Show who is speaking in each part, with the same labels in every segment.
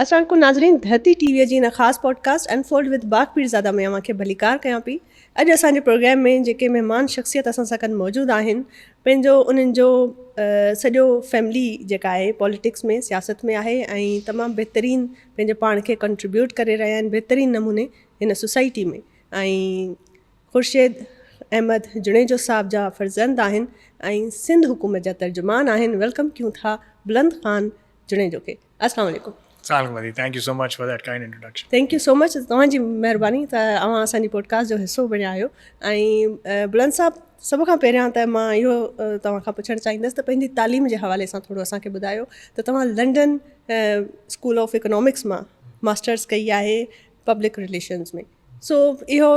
Speaker 1: السلام عليڪم ناظرين ڌرتي ٽي وي جي هن خاص پوڊڪاسٽ انفولڊ وٿ باغ پيرزاده ۾ اوهان کي ڀليڪار ڪيان پئي. اڄ اسان جي پروگرام ۾ جيڪي مهمان شخصيت اسان سان گڏ موجود آهن پنهنجو انهن جو سڄو فيملي جيڪا آهي پاليٽڪس ۾ سياست ۾ آهي ۽ تمام بهترين پنهنجي پاڻ کي ڪنٽريبيوٽ ڪري رهيا آهن بهترين نموني هن سوسائٽي ۾ ۽ خورشيد احمد جوڻيجو صاحب جا فرزند آهن ۽ سنڌ حڪومت جا ترجمان آهن welcome ڪيون ٿا بلند خان جوڻيجو کي. السلام عليڪم.
Speaker 2: السلام عليڪم ادي thank you so much for that kind introduction.
Speaker 1: Thank you so much توهان جي مهرباني ته اوهان اسان جي پوڊڪاسٽ جو حصو بڻيا آهيو ۽ بلند صاحب سڀ کان پهريان ته مان اهو توهان کان پڇڻ چاهيندس ته پنهنجي تعليم جي حوالي سان ٿورو اسان کي ٻڌايو ته توهان لنڊن اسڪول آف اڪنامڪس مان ماسٽرس ڪئي آهي پبلڪ رليشنز ۾ سو اهو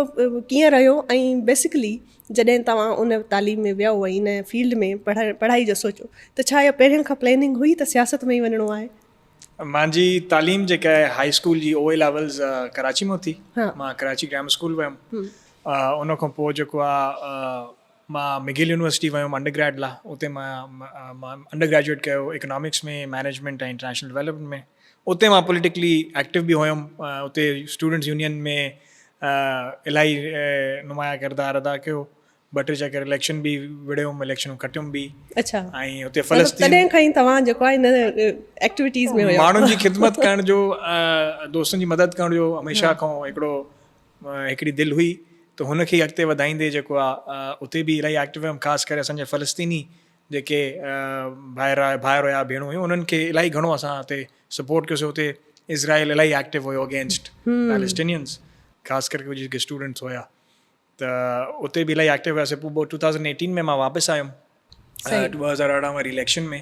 Speaker 1: ڪيئن رهيو ۽ بيسڪلي جڏهن توهان ان تعليم ۾ ويو ۽ ان فيلڊ ۾ پڙهائي جو سوچيو ته ڇا اها پهرين کان پلاننگ هئي ته سياست ۾ ئي وڃڻو آهي؟
Speaker 2: مانجي تعليم جيڪا آهي هائي اسڪول جي او اي ليولز ڪراچي مان ٿي مان ڪراچي گرامر اسڪول ويم ان کان پوء جيڪو آهي مان مگل يونيورسٽي ويم انڊر گريڊ لاء اتي مان انڊر گريجوئيٽ ڪيو اڪنامڪس ۾ مئنيجمينٽ ۽ انٽرنيشنل ڊولپمينٽ ۾ اتي مان پوليٽيڪلي ايڪٽو به هيم اتي اسٽوڊنٽس يونين ۾ الاهي نمايان ڪردار ادا ڪيو ٻه ٽي چڪر اليڪشن به وڙهيم اليڪشنون کٽيم به
Speaker 1: اڇا
Speaker 2: ۽ اتي فلسطين
Speaker 1: تڏهن کان ئي توهان جيڪو آهي ان ايڪٽيوٽيز ۾
Speaker 2: هيو ماڻهن جي خدمت ڪرڻ جو دوستن جي مدد ڪرڻ جو هميشه کان هڪڙو هڪڙي دل هئي ته هن کي اڳتي وڌائيندي جيڪو آ اتي به الاهي ايڪٽو هيم خاص ڪري اسان جا فلسطيني جيڪي ڀائر ڀائر هيا ڀيڻون هيون انهن کي الاهي گهڻو اسان اتي سپورٽ ڪيوسي اتي اسرائيل الاهي ايڪٽو هيو اگينسٽ پيلسٽينينز خاص ڪري جيڪي اسٽوڊنٽس هيا ته اتي به الاهي ايڪٽو هياسي پوء ٽو ٿائوزنڊ ايٽين ۾ مان واپس آيم 2018 واري اليڪشن ۾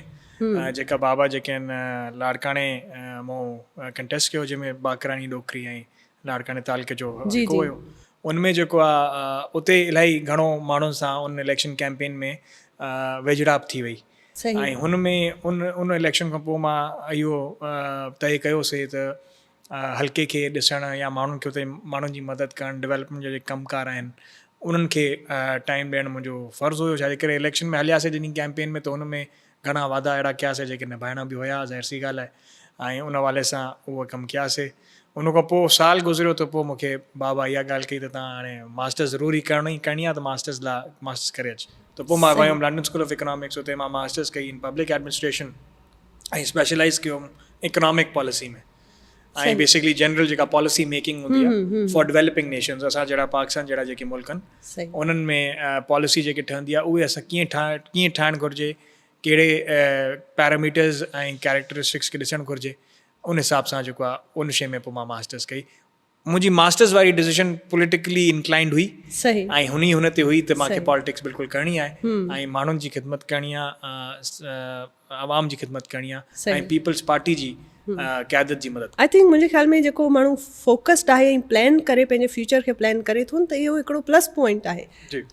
Speaker 2: جيڪا بابا جيڪي آهن لاڙڪاڻي مون ڪنٽيسٽ ڪيو جنهن ۾ باقراڻي ڏوڪري ۽ لاڙڪاڻي تعلقي جو هڪ هيو ان ۾ جيڪو آهي اتي الاهي گهڻو ماڻهن سان ان اليڪشن ڪيمپين ۾ ويجهڙائپ ٿي وئي ۽ هن ۾ ان ان اليڪشن کان پوء مان اهو طئي ڪيوسي ته حلقي کي ڏسڻ يا ماڻهن کي اتي ماڻهن جي مدد ڪرڻ ڊولپمينٽ جا جيڪي ڪم ڪار آهن انهن کي ٽائيم ڏيڻ منهنجو فرض هيو ڇاجي ڪري اليڪشن ۾ هلياسي جڏهن ڪيمپين ۾ ته ان ۾ گهڻا وعدا اهڙا ڪياسي جيڪي نڀائڻا به هيا ظاهر سي ڳالهه آهي ۽ ان حوالي سان اهو ڪم ڪياسي ان کان پوء سال گذريو ته پوء مونکي بابا اها ڳالهه ڪئي ته تان هاڻي ماسٽرس ضروري ڪرڻي ڪرڻي آهي ته ماسٽرس لاء ماسٽرس ڪري اچ ته پوء مان ويم لنڊن اسڪول آف اڪنامڪس اتي مان ماسٽرس ڪئي ان پبلڪ ايڊمنسٽريشن ۽ اسپيشلائز ڪيو اڪنامڪ پاليسي ۾ ۽ بيسڪلي جنرل جيڪا پاليسي ميڪنگ هوندي آهي فار ڊولپنگ نيشنز اسان جهڙا پاڪستان جهڙا جيڪي ملڪ آهن انهن ۾ پاليسي جيڪي ٺهندي آهي اهي اسان ڪيئن ٺاهي ڪيئن ٺاهڻ گهرجي ڪهڙي پيراميٽرز ۽ ڪيريڪٽرسٽڪس کي ڏسڻ گهرجي ان حساب سان جيڪو آهي ان شي ۾ پوء مان ماسٽرس ڪئي منهنجي ماسٽرس واري ڊسيشن پوليٽيڪلي انڪلائنڊ هئي
Speaker 1: ۽
Speaker 2: هن ئي هن تي هئي ته مونکي پاليٽڪس بلڪل ڪرڻي آهي ۽ ماڻهن جي خدمت ڪرڻي آهي عوام جي خدمت ڪرڻي آهي ۽ پيپلز پارٽي جي قيادت جي مدد.
Speaker 1: I think منهنجي خيال ۾ جيڪو ماڻهو فوڪسڊ آهي ۽ پلان ڪري پنهنجي فيوچر کي پلان ڪري ٿو نه ته اهو هڪڙو پلس پوائنٽ آهي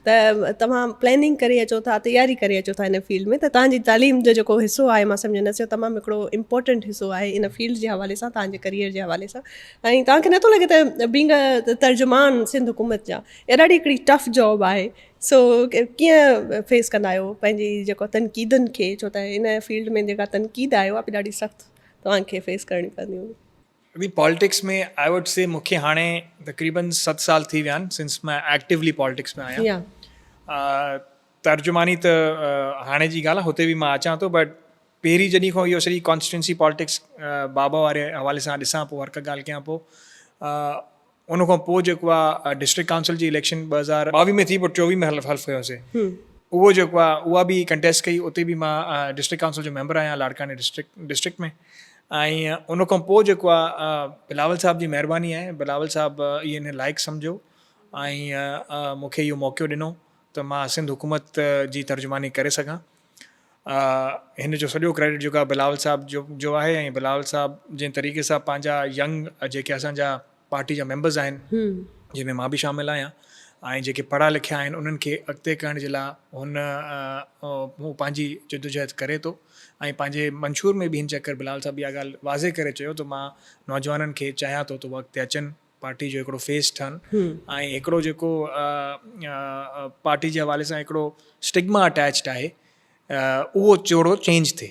Speaker 1: ته توهان پلاننگ ڪري اچو ٿا تياري ڪري اچو ٿا ان فيلڊ ۾ ته توهان جي تعليم جو جيڪو حصو آهي مان سمجهندس اهو تمام هڪڙو امپورٽنٽ حصو آهي ان فيلڊ جي حوالي سان توهان جي ڪريئر جي حوالي سان ۽ توهان کي نٿو لڳي ته بينگ ا ترجمان سنڌ حڪومت جا اها ڏاڍي هڪڙي ٽف جاب آهي سو ڪيئن فيس ڪندا آهيو پنهنجي جيڪو تنقيدن کي ڇو ته ان فيلڊ ۾ جيڪا تنقيد آهي اها به ڏاڍي سخت توهان کي فيس ڪرڻي پوندي هوندي.
Speaker 2: ابي پالٽڪس ۾ I would سي مون کي هاڻي تقريبن ست سال ٿي ويا آهن سنس مان ايڪٽيولي پالٽڪس ۾ آهيان ترجماني ته هاڻي جي ڳالهه آهي هتي به مان اچان ٿو بٽ پهرين جڏهن کان اهو سڄي ڪانسٽيٽوئنسي پالٽڪس بابا واري حوالي سان ڏسان پيو هر ڪا ڳالهه ڪيان پيو ان کان پوء جيڪو آهي ڊسٽرڪٽ ڪائونسل جي اليڪشن 2022 ۾ ٿي پوء 24 ۾ حلف حلف کنيوسي اهو جيڪو آهي اها به ڪنٽيسٽ ڪئي اتي به مان ڊسٽرڪٽ ڪائونسل جو ميمبر آهيان لاڙڪاڻي ڊسٽرڪٽ ڊسٽرڪٽ ۾ ۽ ان کان پوء جيڪو آهي بلاول صاحب جي مهرباني آهي بلاول صاحب اهي ان لائق سمجهيو ۽ مون کي اهو موقعو ڏنو ته مان سنڌ حڪومت جي ترجماني ڪري سگهان هن جو سڄو ڪريڊٽ جيڪو آهي بلاول صاحب جو جو آهي ۽ بلاول صاحب جنهن طريقي سان پنهنجا ينگ جيڪي اسان جا پارٽي جا ميمبرز آهن جنهن ۾ مان به شامل آهيان ۽ جيڪي پڙهيا لکيا آهن انهن کي اڳتي ڪرڻ جي لاء هن هو پنهنجي جدوجهد ڪري ٿو ۽ پنهنجي منشور ۾ به هن چڪر بلاول صاحب اها ڳالهه واضح ڪري چيو ته مان نوجوانن کي چاهيان ٿو ته هو اڳتي اچن پارٽي جو هڪڙو فيس ٺهن ۽ هڪڙو جيڪو پارٽي جي حوالي سان هڪڙو اسٽگما اٽيچڊ آهي اهو چوڙو چينج ٿئي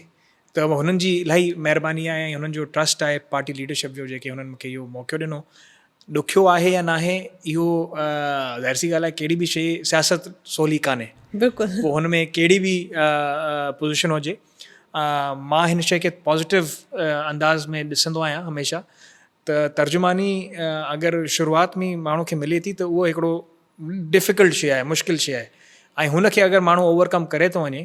Speaker 2: ته هنن جي الاهي مهرباني آهي ۽ هنن جو ٽرسٽ آهي پارٽي ليڊرشپ جو جيڪي هنن مونکي اهو موقعو ڏنو. ڏکيو آهي يا ناهي اهو ظاهر سي ڳالهه آهي ڪهڙي به شيء سياست سولي ڪانهي.
Speaker 1: بلڪل.
Speaker 2: پوء هن ۾ ڪهڙي به پوزيشن هجي مان هن شيء کي پازيٽو انداز ۾ ڏسندو آهيان هميشه ته ترجماني اگر شروعات ۾ ماڻهو کي ملي ٿي ته اهو هڪڙو ڊفيڪلٽ شيء آهي مشڪل شيء آهي ۽ هن کي اگر ماڻهو اوور ڪم ڪري ٿو وڃي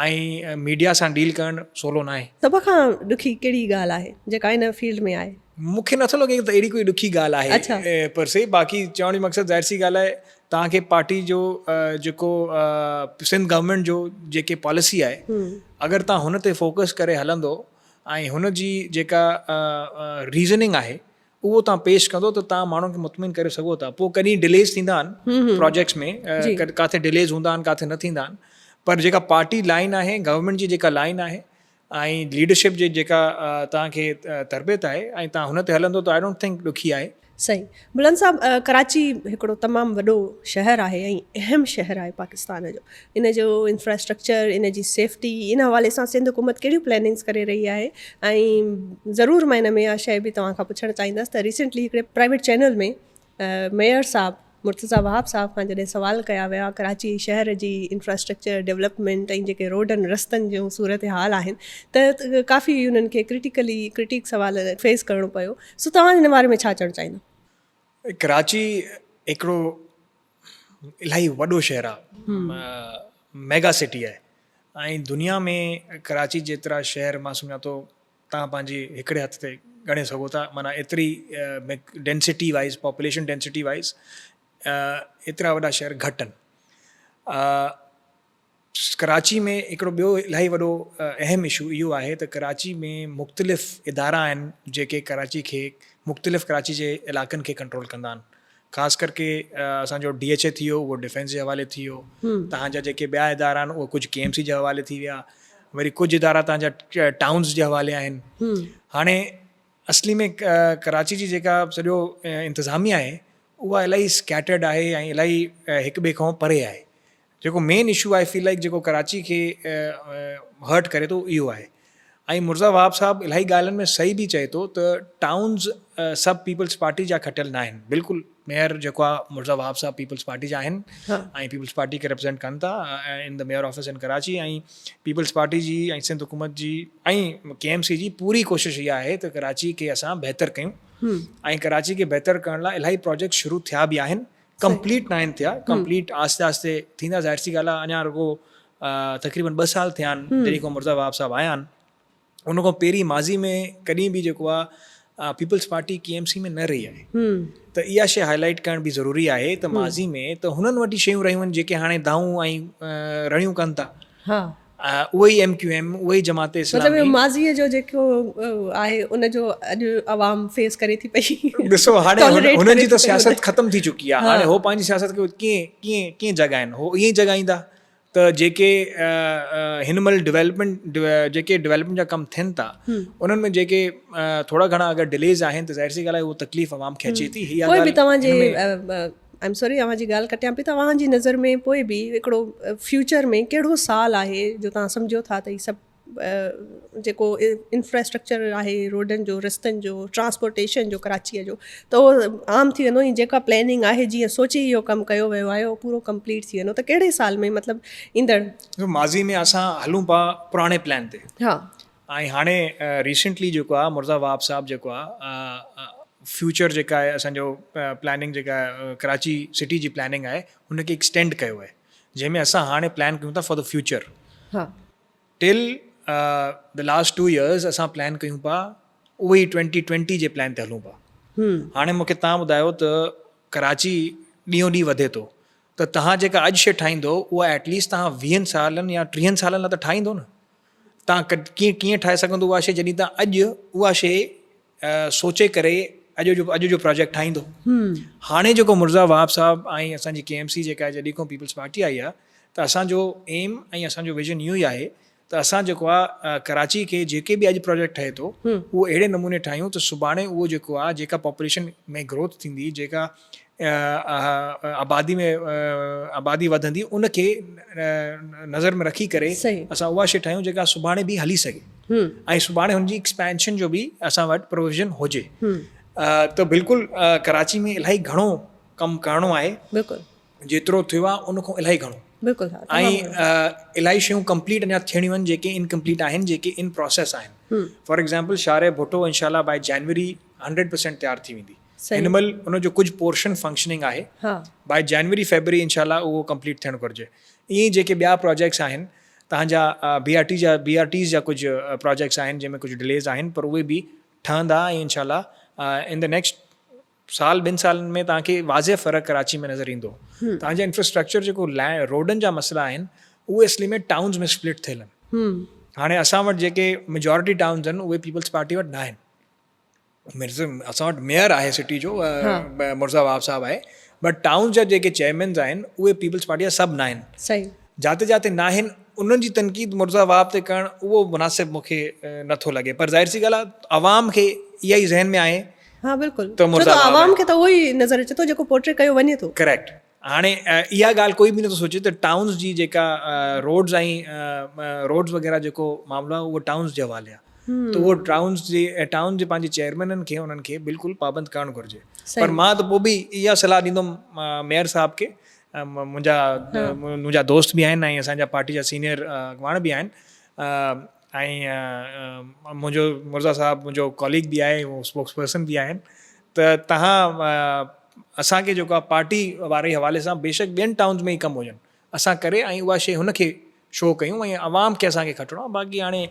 Speaker 2: ۽ ميڊيا سان ڊيل ڪرڻ سولو ناهي.
Speaker 1: سڀ کان ڏکي ڪهڙي ڳالهه آهي جيڪا ان فيلڊ ۾ آهي؟
Speaker 2: مون کي نٿو لڳي ته اهڙي ڪوئي ڏکي ڳالهه آهي پر سي باقي چوڻ جو مقصد ظاهر سي ڳالهه آهي توهان کي پارٽي جو جيڪو سنڌ گورنمينٽ جو جيڪي پاليسي آهي اگر توهان هن تي فوڪس ڪري هلندو ۽ هن جي جيڪا ريزننگ آهي اهو توهان پيش ڪندو ته توهان ماڻهن کي مطمئن ڪري سگهو ٿا. پوء ڪڏهن ڊليز ٿيندا آهن پراجيڪٽس ۾ ڪاٿي ڊليز هوندا آهن ڪاٿي نه ٿيندا آهن پر جيڪا پارٽي لائن آهي گورنمينٽ جي جيڪا لائن آهي ۽ ليڊرشپ جي جيڪا توهان کي تربيت آهي ۽ توهان هن تي هلندو ته I don't think ڏکي آهي.
Speaker 1: صحيح بلند صاحب ڪراچي هڪڙو تمام وڏو شهر آهي ۽ اهم شهر آهي پاڪستان جو ان جو انفراسٽرڪچر ان جي سيفٽي ان حوالي سان سنڌ حڪومت ڪهڙيون پلاننگس ڪري رهي آهي ۽ ضرور مان ان ۾ اها شيء به توهان کان پڇڻ چاهيندس ته ريسينٽلي هڪڙي پرائيويٽ چينل ۾ ميئر صاحب مرتضيٰ وهاب صاحب کان جڏهن سوال ڪيا ويا ڪراچي شهر جي انفراسٽرڪچر ڊولپمينٽ ۽ جيڪي روڊن رستن جون صورتحال آهن ته ڪافي انهن کي ڪرٽيڪلي ڪرٽيڪ سوال فيس ڪرڻو پيو سو توهان ان باري ۾ ڇا چوڻ چاهيندو؟
Speaker 2: ڪراچي هڪڙو الاهي وڏو شهر آ ميگا سٽي آهي ۽ دنيا ۾ ڪراچي جيترا شهر مان سمجهان ٿو تان پنهنجي هڪڙي هٿ تي ڳڻي سگهو ٿا معنيٰ ايتري density wise population density wise ايترا وڏا شهر گهٽ آهن ڪراچي ۾ هڪڙو ٻيو الاهي وڏو اهم اشو اهو آهي ته ڪراچي ۾ مختلف ادارا آهن جيڪي ڪراچي کي مختلف ڪراچي جي علائقن کي ڪنٽرول ڪندا آهن خاص ڪر ڪي اسان جو ڊي ايڇ اي ٿي ويو اهو ڊفينس جي حوالي ٿي ويو تهان جا جيڪي ٻيا ادارا آهن اهي ڪجهه ڪي ايم سي جي حوالي ٿي ويا وري ڪجهه ادارا تهان جا ٽائونز جي حوالي آهن هاڻي اصلي ۾ ڪراچي جي جيڪا سڄو انتظاميا آهي اها الاهي اسڪيٽرڊ آهي ۽ الاهي هڪ ٻئي کان پري آهي جيڪو مين اشو آهي فيل لائيڪ جيڪو ڪراچي کي هرٽ ڪري ٿو اهو آهي ۽ مرزا وهاب صاحب الاهي ڳالهين ۾ صحيح به چئي ٿو ته ٽائونز سڀ پيپلز پارٽي جا کٽيل نه آهن بلڪل ميئر جيڪو آهي مرزا وهاب صاحب پيپلز پارٽي جا آهن ۽ پيپلز پارٽي کي ريپريزنٽ ڪن ٿا in the mayor office in Karachi ۽ peoples party جي ۽ سنڌ حڪومت جي ۽ ڪي ايم سي جي پوري ڪوشش اها آهي ته ڪراچي کي اسان بهتر ڪيون ۽ ڪراچي کي بهتر ڪرڻ لاء الاهي پروجيڪٽ شروع ٿيا به آهن ڪمپليٽ ناهن ٿيا ڪمپليٽ آهستي آهستي ٿيندا ظاهر سي ڳالهه آهي اڃا رڳو تقريبن ٻه سال ٿيا آهن جڏهن کان مرزا وهاب صاحب آيا آهن ان کان پهرين ماضي ۾ ڪڏهن به جيڪو آهي peoples party K M C ۾ نه رهي آهي ته اها شي هائي لائيٽ ڪرڻ به ضروري آهي ته ماضي ۾ ته هنن وٽ ئي شيون رهيون آهن جيڪي هاڻي دانهون ۽ رڙيون ڪن ٿا اهي ئي ايم ڪيو ايم اهي ئي جماعت اسلامي.
Speaker 1: مطلب ماضيء جو جيڪو آهي ان جو اڄ عوام فيس ڪري ٿي پئي.
Speaker 2: ڏسو هاڻي هنن جي ته سياست ختم ٿي چڪي آهي هاڻي هو پنهنجي سياست کي ڪيئن ڪيئن ڪيئن جڳائن هو ائين ئي جڳائيندا ته جيڪي هن مهل ڊولپمينٽ جيڪي ڊولپمينٽ جا ڪم ٿين ٿا انهن ۾ جيڪي ٿورا گهڻا اگر ڊليز آهن ته ظاهر سي ڳالهه آهي اهو تڪليف عوام کي اچي ٿي
Speaker 1: هي پوء به توهان جي آئي ايم سوري اوهان جي ڳالهه ڪٽيان پئي ته اوهان جي نظر ۾ پوء به هڪڙو فيوچر ۾ ڪهڙو سال آهي جو توهان سمجهو ٿا ته هي سڀ جيڪو انفراسٽرڪچر آهي روڊن جو رستن جو ٽرانسپورٽيشن جو ڪراچيء جو ته اهو عام ٿي ويندو ۽ جيڪا پلاننگ آهي جيئن سوچي اهو ڪم ڪيو ويو آهي اهو پورو ڪمپليٽ ٿي ويندو ته ڪهڙي سال ۾ مطلب ايندڙ
Speaker 2: ماضي ۾ اسان هلون پيا پراڻي پلان تي
Speaker 1: ها
Speaker 2: ۽ هاڻي ريسينٽلي جيڪو آ مرزا وهاب صاحب جيڪو آ فيوچر جيڪا آهي اسان جو پلاننگ جيڪا ڪراچي سٽي جي پلاننگ آهي ان کي ايڪسٽينڊ ڪيو آهي جنهن ۾ اسان هاڻي پلان ڪيون ٿا for the future till the last two years اسان پلان ڪيون پيا اهي ئي ٽوينٽي ٽوينٽي جي پلان تي هلون پيا هاڻي مونکي تان ٻڌايو ته ڪراچي ڏينهون ڏينهن وڌي ٿو ته تهان جيڪا اڄ شي ٺاهيندو اها ايٽ ليسٽ تهان ويهن سالن يا ٽيهن سالن لاء ته ٺاهيندو نه تان ڪيئن ڪيئن ٺاهي سگهندو اها شي جڏهن تان اڄ اها شي سوچي ڪري اڄ جو اڄ جو پراجيڪٽ ٺاهيندو هاڻي جيڪو مرزا وهاب صاحب ۽ اسان جي ڪي ايم سي جيڪا جڏهن کان پيپلز پارٽي آئي آهي ته اسان جو ايم ۽ اسان جو ويزن اهو ئي آهي ته اسان جيڪو آهي ڪراچي کي جيڪي به اڄ پراجيڪٽ ٺهي ٿو اهو اهڙي نموني ٺاهيون ته سڀاڻي اهو جيڪو آهي جيڪا پاپوليشن ۾ گروٿ ٿيندي جيڪا آبادي ۾ آبادي وڌندي ان کي نظر ۾ رکي ڪري اسان اها شي ٺاهيون جيڪا سڀاڻي به هلي سگهي ۽ سڀاڻي هن جي ايڪسپينشن جو به اسان وٽ پروويزن هجي ته بلڪل ڪراچي ۾ الاهي گهڻو ڪم ڪرڻو آهي
Speaker 1: بلڪل
Speaker 2: جيترو ٿيو آهي ان کان الاهي گهڻو
Speaker 1: بلڪل
Speaker 2: ۽ الاهي شيون ڪمپليٽ اڃا ٿيڻيون آهن جيڪي انڪمپليٽ آهن جيڪي ان پروسيس آهن فار ايگزامپل شارع ڀٽو انشاء الله باء جنوري 100% تيار ٿي ويندي هن مهل ان جو ڪجهه پورشن فنڪشننگ آهي باء جنوري فيبروري انشاء الله اهو ڪمپليٽ ٿيڻ گهرجي ائين ئي جيڪي ٻيا پروجيڪٽس آهن تهان جا بي آر ٽي جا بي آر ٽيز جا ڪجهه پروجيڪٽس آهن جنهن ۾ ڪجهه ڊليز آهن پر اهي به ٺهندا ۽ انشاء الله ان the next سال ٻن سالن ۾ توهان کي واضح فرق ڪراچي ۾ نظر ايندو توهان جا انفراسٽرڪچر جيڪو روڊن جا مسئلا آهن اهي اصلي ۾ ٽائونز ۾ سپلٽ ٿيل آهن هاڻي اسان وٽ جيڪي ميجورٽي ٽائونز آهن اهي پيپلز پارٽي وٽ نه آهن اسان وٽ ميئر آهي سٽي جو مرزا وهاب صاحب آهي بٽ ٽائونز جا جيڪي چيئرمينز آهن اهي پيپلز پارٽي جا سڀ ناهن جاتي جاتي ناهن انهن جي تنقيد مرزا وهاب تي ڪرڻ اهو مناسب مون کي نٿو لڳي پر ظاهر سي ڳالهه آهي عوام کي اها ئي ذهن ۾ آهي
Speaker 1: ها بلڪل ته مرزا عوام کي ته اهو ئي نظر اچي ٿو جيڪو پورٽري ڪيو وڃي ٿو
Speaker 2: ڪريڪٽ هاڻي اها ڳالهه ڪوئي به نٿو سوچي ته ٽائونز جي جيڪا روڊز ۽ روڊز وغيره جيڪو معاملو آهي اهو ٽائونز جي حوالي آهي ته اهو ٽائونز جي ٽائون جي پنهنجي چيئرمينن کي انهن کي بلڪل پابند ڪرڻ گهرجي پر مان ته پوء به اها صلاح ڏيندم ميئر صاحب کي منهنجا منهنجا دوست به آهن ۽ اسان جا پارٽي جا سينئر اڳواڻ به آهن ۽ منهنجو مرزا صاحب منهنجو ڪاليگ به آهي اسپوڪس پرسن به آهن ته تهان اسان کي جيڪو آهي پارٽي واري حوالي سان بيشڪ ٻين ٽائونز ۾ ئي ڪم هجن اسان ڪري ۽ اها شي هن کي شو ڪيون ۽ عوام کي اسان کي کٽڻو آهي باقي هاڻي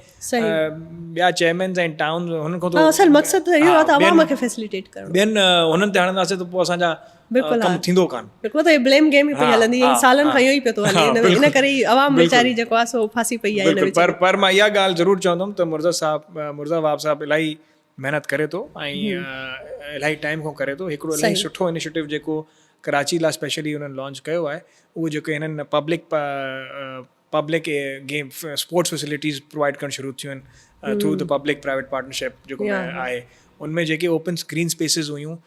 Speaker 2: ٻيا چيئرمينز ۽ ٽائونز هنن کان
Speaker 1: ته اصل مقصد ته اهو آهي ته عوام کي فيسليٽيٽ ڪرڻو
Speaker 2: ٻين هنن تي هڻنداسين ته پوء اسان جا ڪم ٿيندو ڪانه
Speaker 1: بلڪل ته بليم گيم ئي پئي هلندي ۽ سالن کان اهو ئي پيو ٿو هلي ان ڪري ئي عوام ويچاري جيڪو آهي سو ڦاسي پئي آهي
Speaker 2: ان وچ ۾ پر مان اها ڳالهه ضرور چوندم ته مرزا صاحب مرزا وهاب صاحب الاهي محنت ڪري ٿو ۽ الاهي ٽائيم کان ڪري ٿو هڪڙو الاهي سٺو انيشيٽو جيڪو ڪراچي لاء اسپيشلي انهن لانچ ڪيو آهي اهو جيڪو هنن public public game sports facilities provide ڪرڻ شروع ٿيون آهن through the public private partnership جيڪو آهي ان ۾ جيڪي اوپن گرين اسپيسز هيون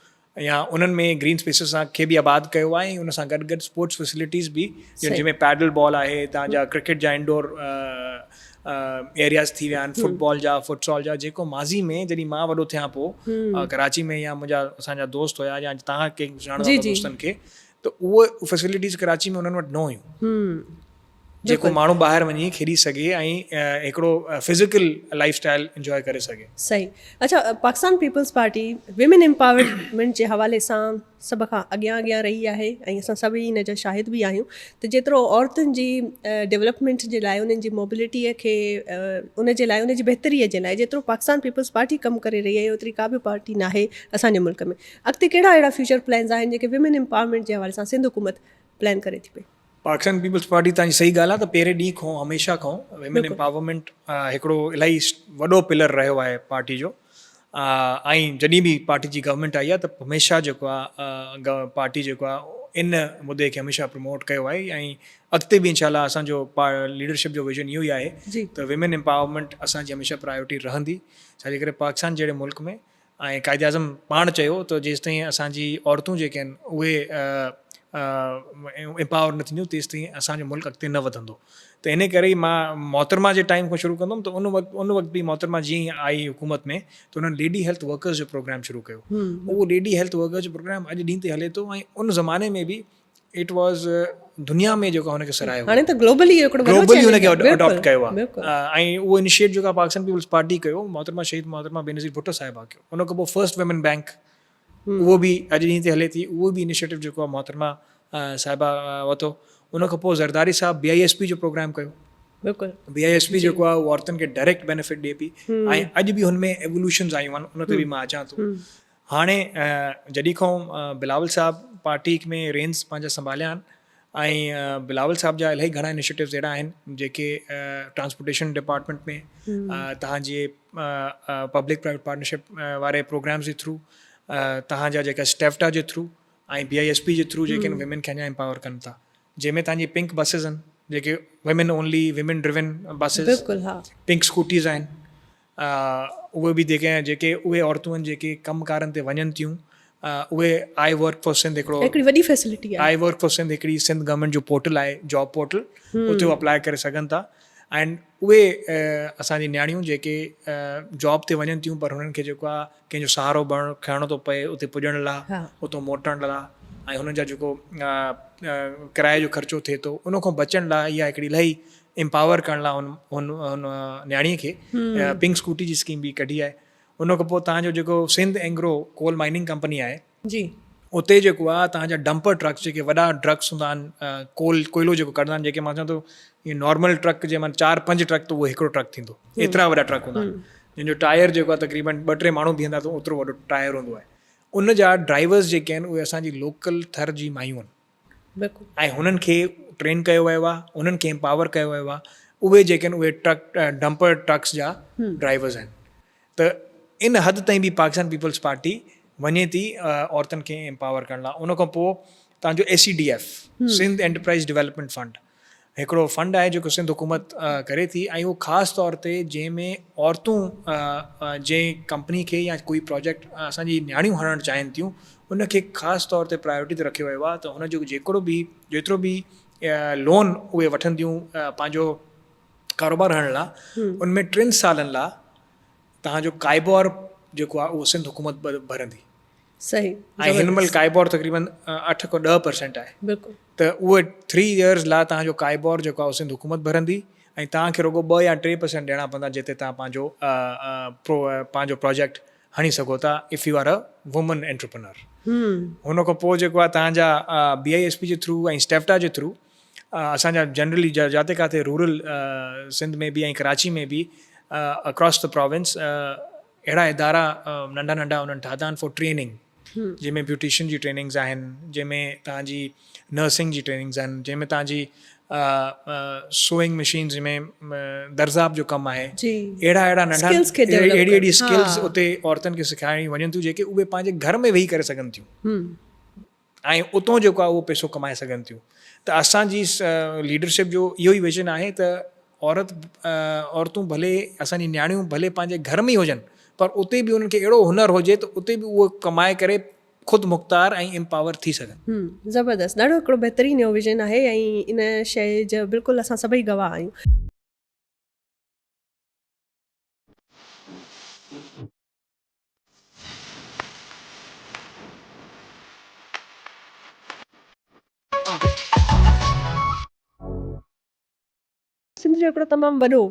Speaker 2: يا انهن ۾ گرين اسپيسز سان کي به آباد ڪيو آهي ۽ ان سان گڏ گڏ اسپورٽس فيسلٽيز به جنهن ۾ پيڊل بال آهي تان جا ڪرڪيٽ جا انڊور ايرياز ٿي ويا آهن فٽ بال جا فٽسال جا جيڪو ماضي ۾ جڏهن مان وڏو ٿيان پوء ڪراچي ۾ يا منهنجا اسان جا دوست هيا يا تهان کي ڄاڻو دوستن کي ته اهي فيسلٽيز ڪراچي ۾ انهن وٽ نه هيون جيڪو ماڻهو ٻاهر وڃي کيڏي سگهي ۽ هڪڙو فزيڪل لائف اسٽائل انجوائي ڪري سگهي.
Speaker 1: صحيح اڇا Pakistan peoples party women empowerment جي حوالي سان سڀ کان اڳيان اڳيان رهي آهي ۽ اسان سڀئي ان جا شاهد به آهيون ته جيترو عورتن جي ڊولپمينٽ جي لاء انهن جي موبلٽي کي ان جي لاء ان جي بهتري جي لاء جيترو پاڪستان پيپلز پارٽي ڪم ڪري رهي آهي اوتري ڪا به پارٽي ناهي اسان جي ملڪ ۾ اڳتي ڪهڙا اهڙا فيوچر پلانز آهن جيڪي ويمن امپاورمينٽ جي حوالي سان سنڌ حڪومت پلان ڪري ٿي پئي.
Speaker 2: پاڪستان پيپلز پارٽي تان جي صحيح ڳالهه آهي ته پهرين ڏينهن کان هميشه کان ويمن امپاورمينٽ هڪڙو الاهي وڏو پلر رهيو آهي پارٽي جو ۽ جڏهن به پارٽي جي گورنمينٽ آئي آهي ته هميشه جيڪو آهي پارٽي جيڪو آهي ان مدعي کي هميشه پروموٽ ڪيو آهي ۽ اڳتي به انشاء الله اسان جو ليڊرشپ جو ويزن اهو ئي آهي ته ويمن امپاورمينٽ اسان جي هميشه پرايورٽي رهندي ڇا جي ڪري پاڪستان جهڙي ملڪ ۾ ۽ قائد اعظم پاڻ چيو ته جيستائين اسان جي عورتون جيڪي آهن اهي امپاور نه ٿينديون تيستائين اسان جو ملڪ اڳتي نه وڌندو ته ان ڪري ئي مان محترمه جي ٽائيم کان شروع ڪندم ته ان وقت ان وقت به محترمه جيئن ئي آئي حڪومت ۾ ته انهن ليڊي هيلٿ ورڪرز جو پروگرام شروع ڪيو اهو ليڊي هيلٿ ورڪرز جو پروگرام اڄ ڏينهن تي هلي ٿو ۽ ان زماني ۾ به it was دنيا ۾ جيڪو هن کي سراهيو
Speaker 1: هاڻي ته گلوبلي هڪڙو وڏو
Speaker 2: گلوبلي هن کي اڊاپٽ ڪيو آهي ۽ اهو انيشيٽ جيڪو پاڪستان پيپلز پارٽي ڪيو محترمه شهيد محترمه بينظير ڀٽو صاحبه ڪيو ان کان پوء فرسٽ ويمن بينڪ اهو به اڄ ڏينهن تي هلي ٿي اهو به انيشيٽو جيڪو آهي محترمه صاحبه ورتو ان کان پوء زرداري صاحب بي I S P جو پروگرام ڪيو
Speaker 1: بلڪل
Speaker 2: بي I S P جيڪو آهي اهو عورتن کي ڊائريڪٽ بينيفٽ ڏي پئي ۽ اڄ به هن ۾ ايوولوشنز آيون آهن ان تي به مان اچان ٿو هاڻي جڏهن کان بلاول صاحب پارٽي ۾ رينز پنهنجا سنڀاليا آهن ۽ بلاول صاحب جا الاهي گهڻا انيشيٽوز اهڙا آهن جيڪي ٽرانسپورٽيشن ڊپارٽمينٽ ۾ تهان جي پبلڪ پرائيويٽ پارٽنرشپ واري پروگرامز جي ٿرو تهان جا جيڪا اسٽيفٽا جي through ۽ B I S P جي ٿرو جيڪي آهن ويمن کي اڃا امپاور ڪن ٿا جنهن ۾ تهان جي پنڪ بسز آهن جيڪي women only women driven buses pink scooters آهن اهي به جيڪي جيڪي اهي عورتون آهن جيڪي ڪم ڪارن تي وڃن ٿيون اهي I work for Sindh هڪڙو
Speaker 1: هڪڙي وڏي فيسلٽي آهي.
Speaker 2: I work for Sindh هڪڙي سنڌ گورنمينٽ جو پورٽل آهي جاب پورٽل اتي هو اپلاء ڪري سگهن ٿا ۽ اهي اسان جي نياڻيون جيڪي جاب تي وڃن ٿيون پر هنن کي جيڪو آهي ڪنهن جو سهارو بڻ کڻڻو ٿو پئي اتي پڄڻ لاء اتو موٽڻ لاء ۽ هنن جا جيڪو ڪرائي جو خرچو ٿئي ٿو ان کان بچڻ لاء اها هڪڙي الاهي امپاور ڪرڻ لاء هن هن نياڻي کي پنڪ اسڪوٽي جي اسڪيم به ڪڍي آهي. ان کان پوء توهان جو جيڪو Sindh Engro coal mining company آهي
Speaker 1: جي
Speaker 2: اتي جيڪو آهي توهان جا ڊمپر ٽرڪس جيڪي وڏا ٽرڪس هوندا آهن ڪول ڪوئلو جيڪو ڪڍندا آهن جيڪي مان چوان ٿو اهي نارمل ٽرڪ جي مان چار پنج ٽرڪ ته اهو هڪڙو ٽرڪ ٿيندو ايترا وڏا ٽرڪ هوندا آهن جن جو ٽائر جيڪو آهي تقريبن ٻه ٽي ماڻهو بيهندا ته اوترو وڏو ٽائر هوندو آهي ان جا ڊرائيورز جيڪي آهن اهي اسان جي لوڪل ٿر جي مايون آهن
Speaker 1: بلڪل
Speaker 2: ۽ هنن کي ٽرين ڪيو ويو آهي انهن کي امپاور ڪيو ويو آهي اهي جيڪي آهن اهي ٽرڪ ڊمپر ٽرڪس جا ڊرائيورز آهن ته ان حد تائين به پاڪستان پيپلز پارٽي وڃي ٿي عورتن کي امپاور ڪرڻ لاء ان کان پوء تان جو S E D F Sindh enterprise development fund هڪڙو فنڊ آهي جيڪو سنڌ حڪومت ڪري ٿي ۽ اهو خاص طور تي جنهن ۾ عورتون جنهن ڪمپني کي يا ڪوئي پروجيڪٽ اسان جي نياڻيون هڻڻ چاهين ٿيون ان کي خاص طور تي پرائرٽي تي رکيو ويو آهي ته هن جو جيڪڙو به جيترو به لون اهي وٺنديون پنهنجو ڪاروبار هڻڻ لاء ان ۾ ٽن سالن لاء توهان جو ڪائبور جيڪو آهي اهو سنڌ حڪومت ڀرندي.
Speaker 1: صحيح
Speaker 2: ۽ هن مهل ڪائبور تقريبن 8 کان 10% آهي.
Speaker 1: بلڪل.
Speaker 2: ته اهو ٿري ايئرز لاء توهان جو ڪائبور جيڪو آهي اهو سنڌ حڪومت ڀرندي ۽ توهان کي رڳو 2 يا 3% ڏيڻا پوندا جتي توهان پنهنجو پنهنجو پروجيڪٽ هڻي سگهو ٿا if you are a woman entrepreneur. هن کان پوء جيڪو آهي توهان جا بي I S P جي ٿرو ۽ اسٽيفٽا جي ٿرو اسان جا جنرلي جاتي ڪاٿي رورل سنڌ ۾ به ۽ ڪراچي ۾ به اڪراس the province اهڙا ادارا ننڍا ننڍا انهن ٺاهيا آهن فار ٽريننگ جنهن ۾ بيوٽيشن جي ٽريننگز آهن جنهن ۾ توهان جي نرسنگ جي ٽريننگز آهن جنهن ۾ توهان جي سوئنگ مشينز ۾ درزاب جو ڪم آهي اهڙا اهڙا ننڍا اهڙي اهڙي اسڪلز اتي عورتن کي سکايون وڃن ٿيون جيڪي اهي پنهنجي گهر ۾ ويهي ڪري سگهن ٿيون ۽ اتون جيڪو آهي اهو پئسو ڪمائي سگهن ٿيون ته اسان جي ليڊرشپ جو اهو ئي ويزن آهي ته عورت عورتون ڀلي اسان جي نياڻيون ڀلي پنهنجي گهر ۾ ئي هجن پر اتي به انهن کي اهڙو هنر هجي ته اتي به اهو ڪمائي ڪري خود مختار ۽ امپاور ٿي سگهن.
Speaker 1: زبردست ڏاڍو هڪڙو بهترين اهو ويزن آهي ۽ ان شيء جا بلڪل اسان سڀئي گواهه آهيون. سنڌ جو هڪڙو تمام وڏو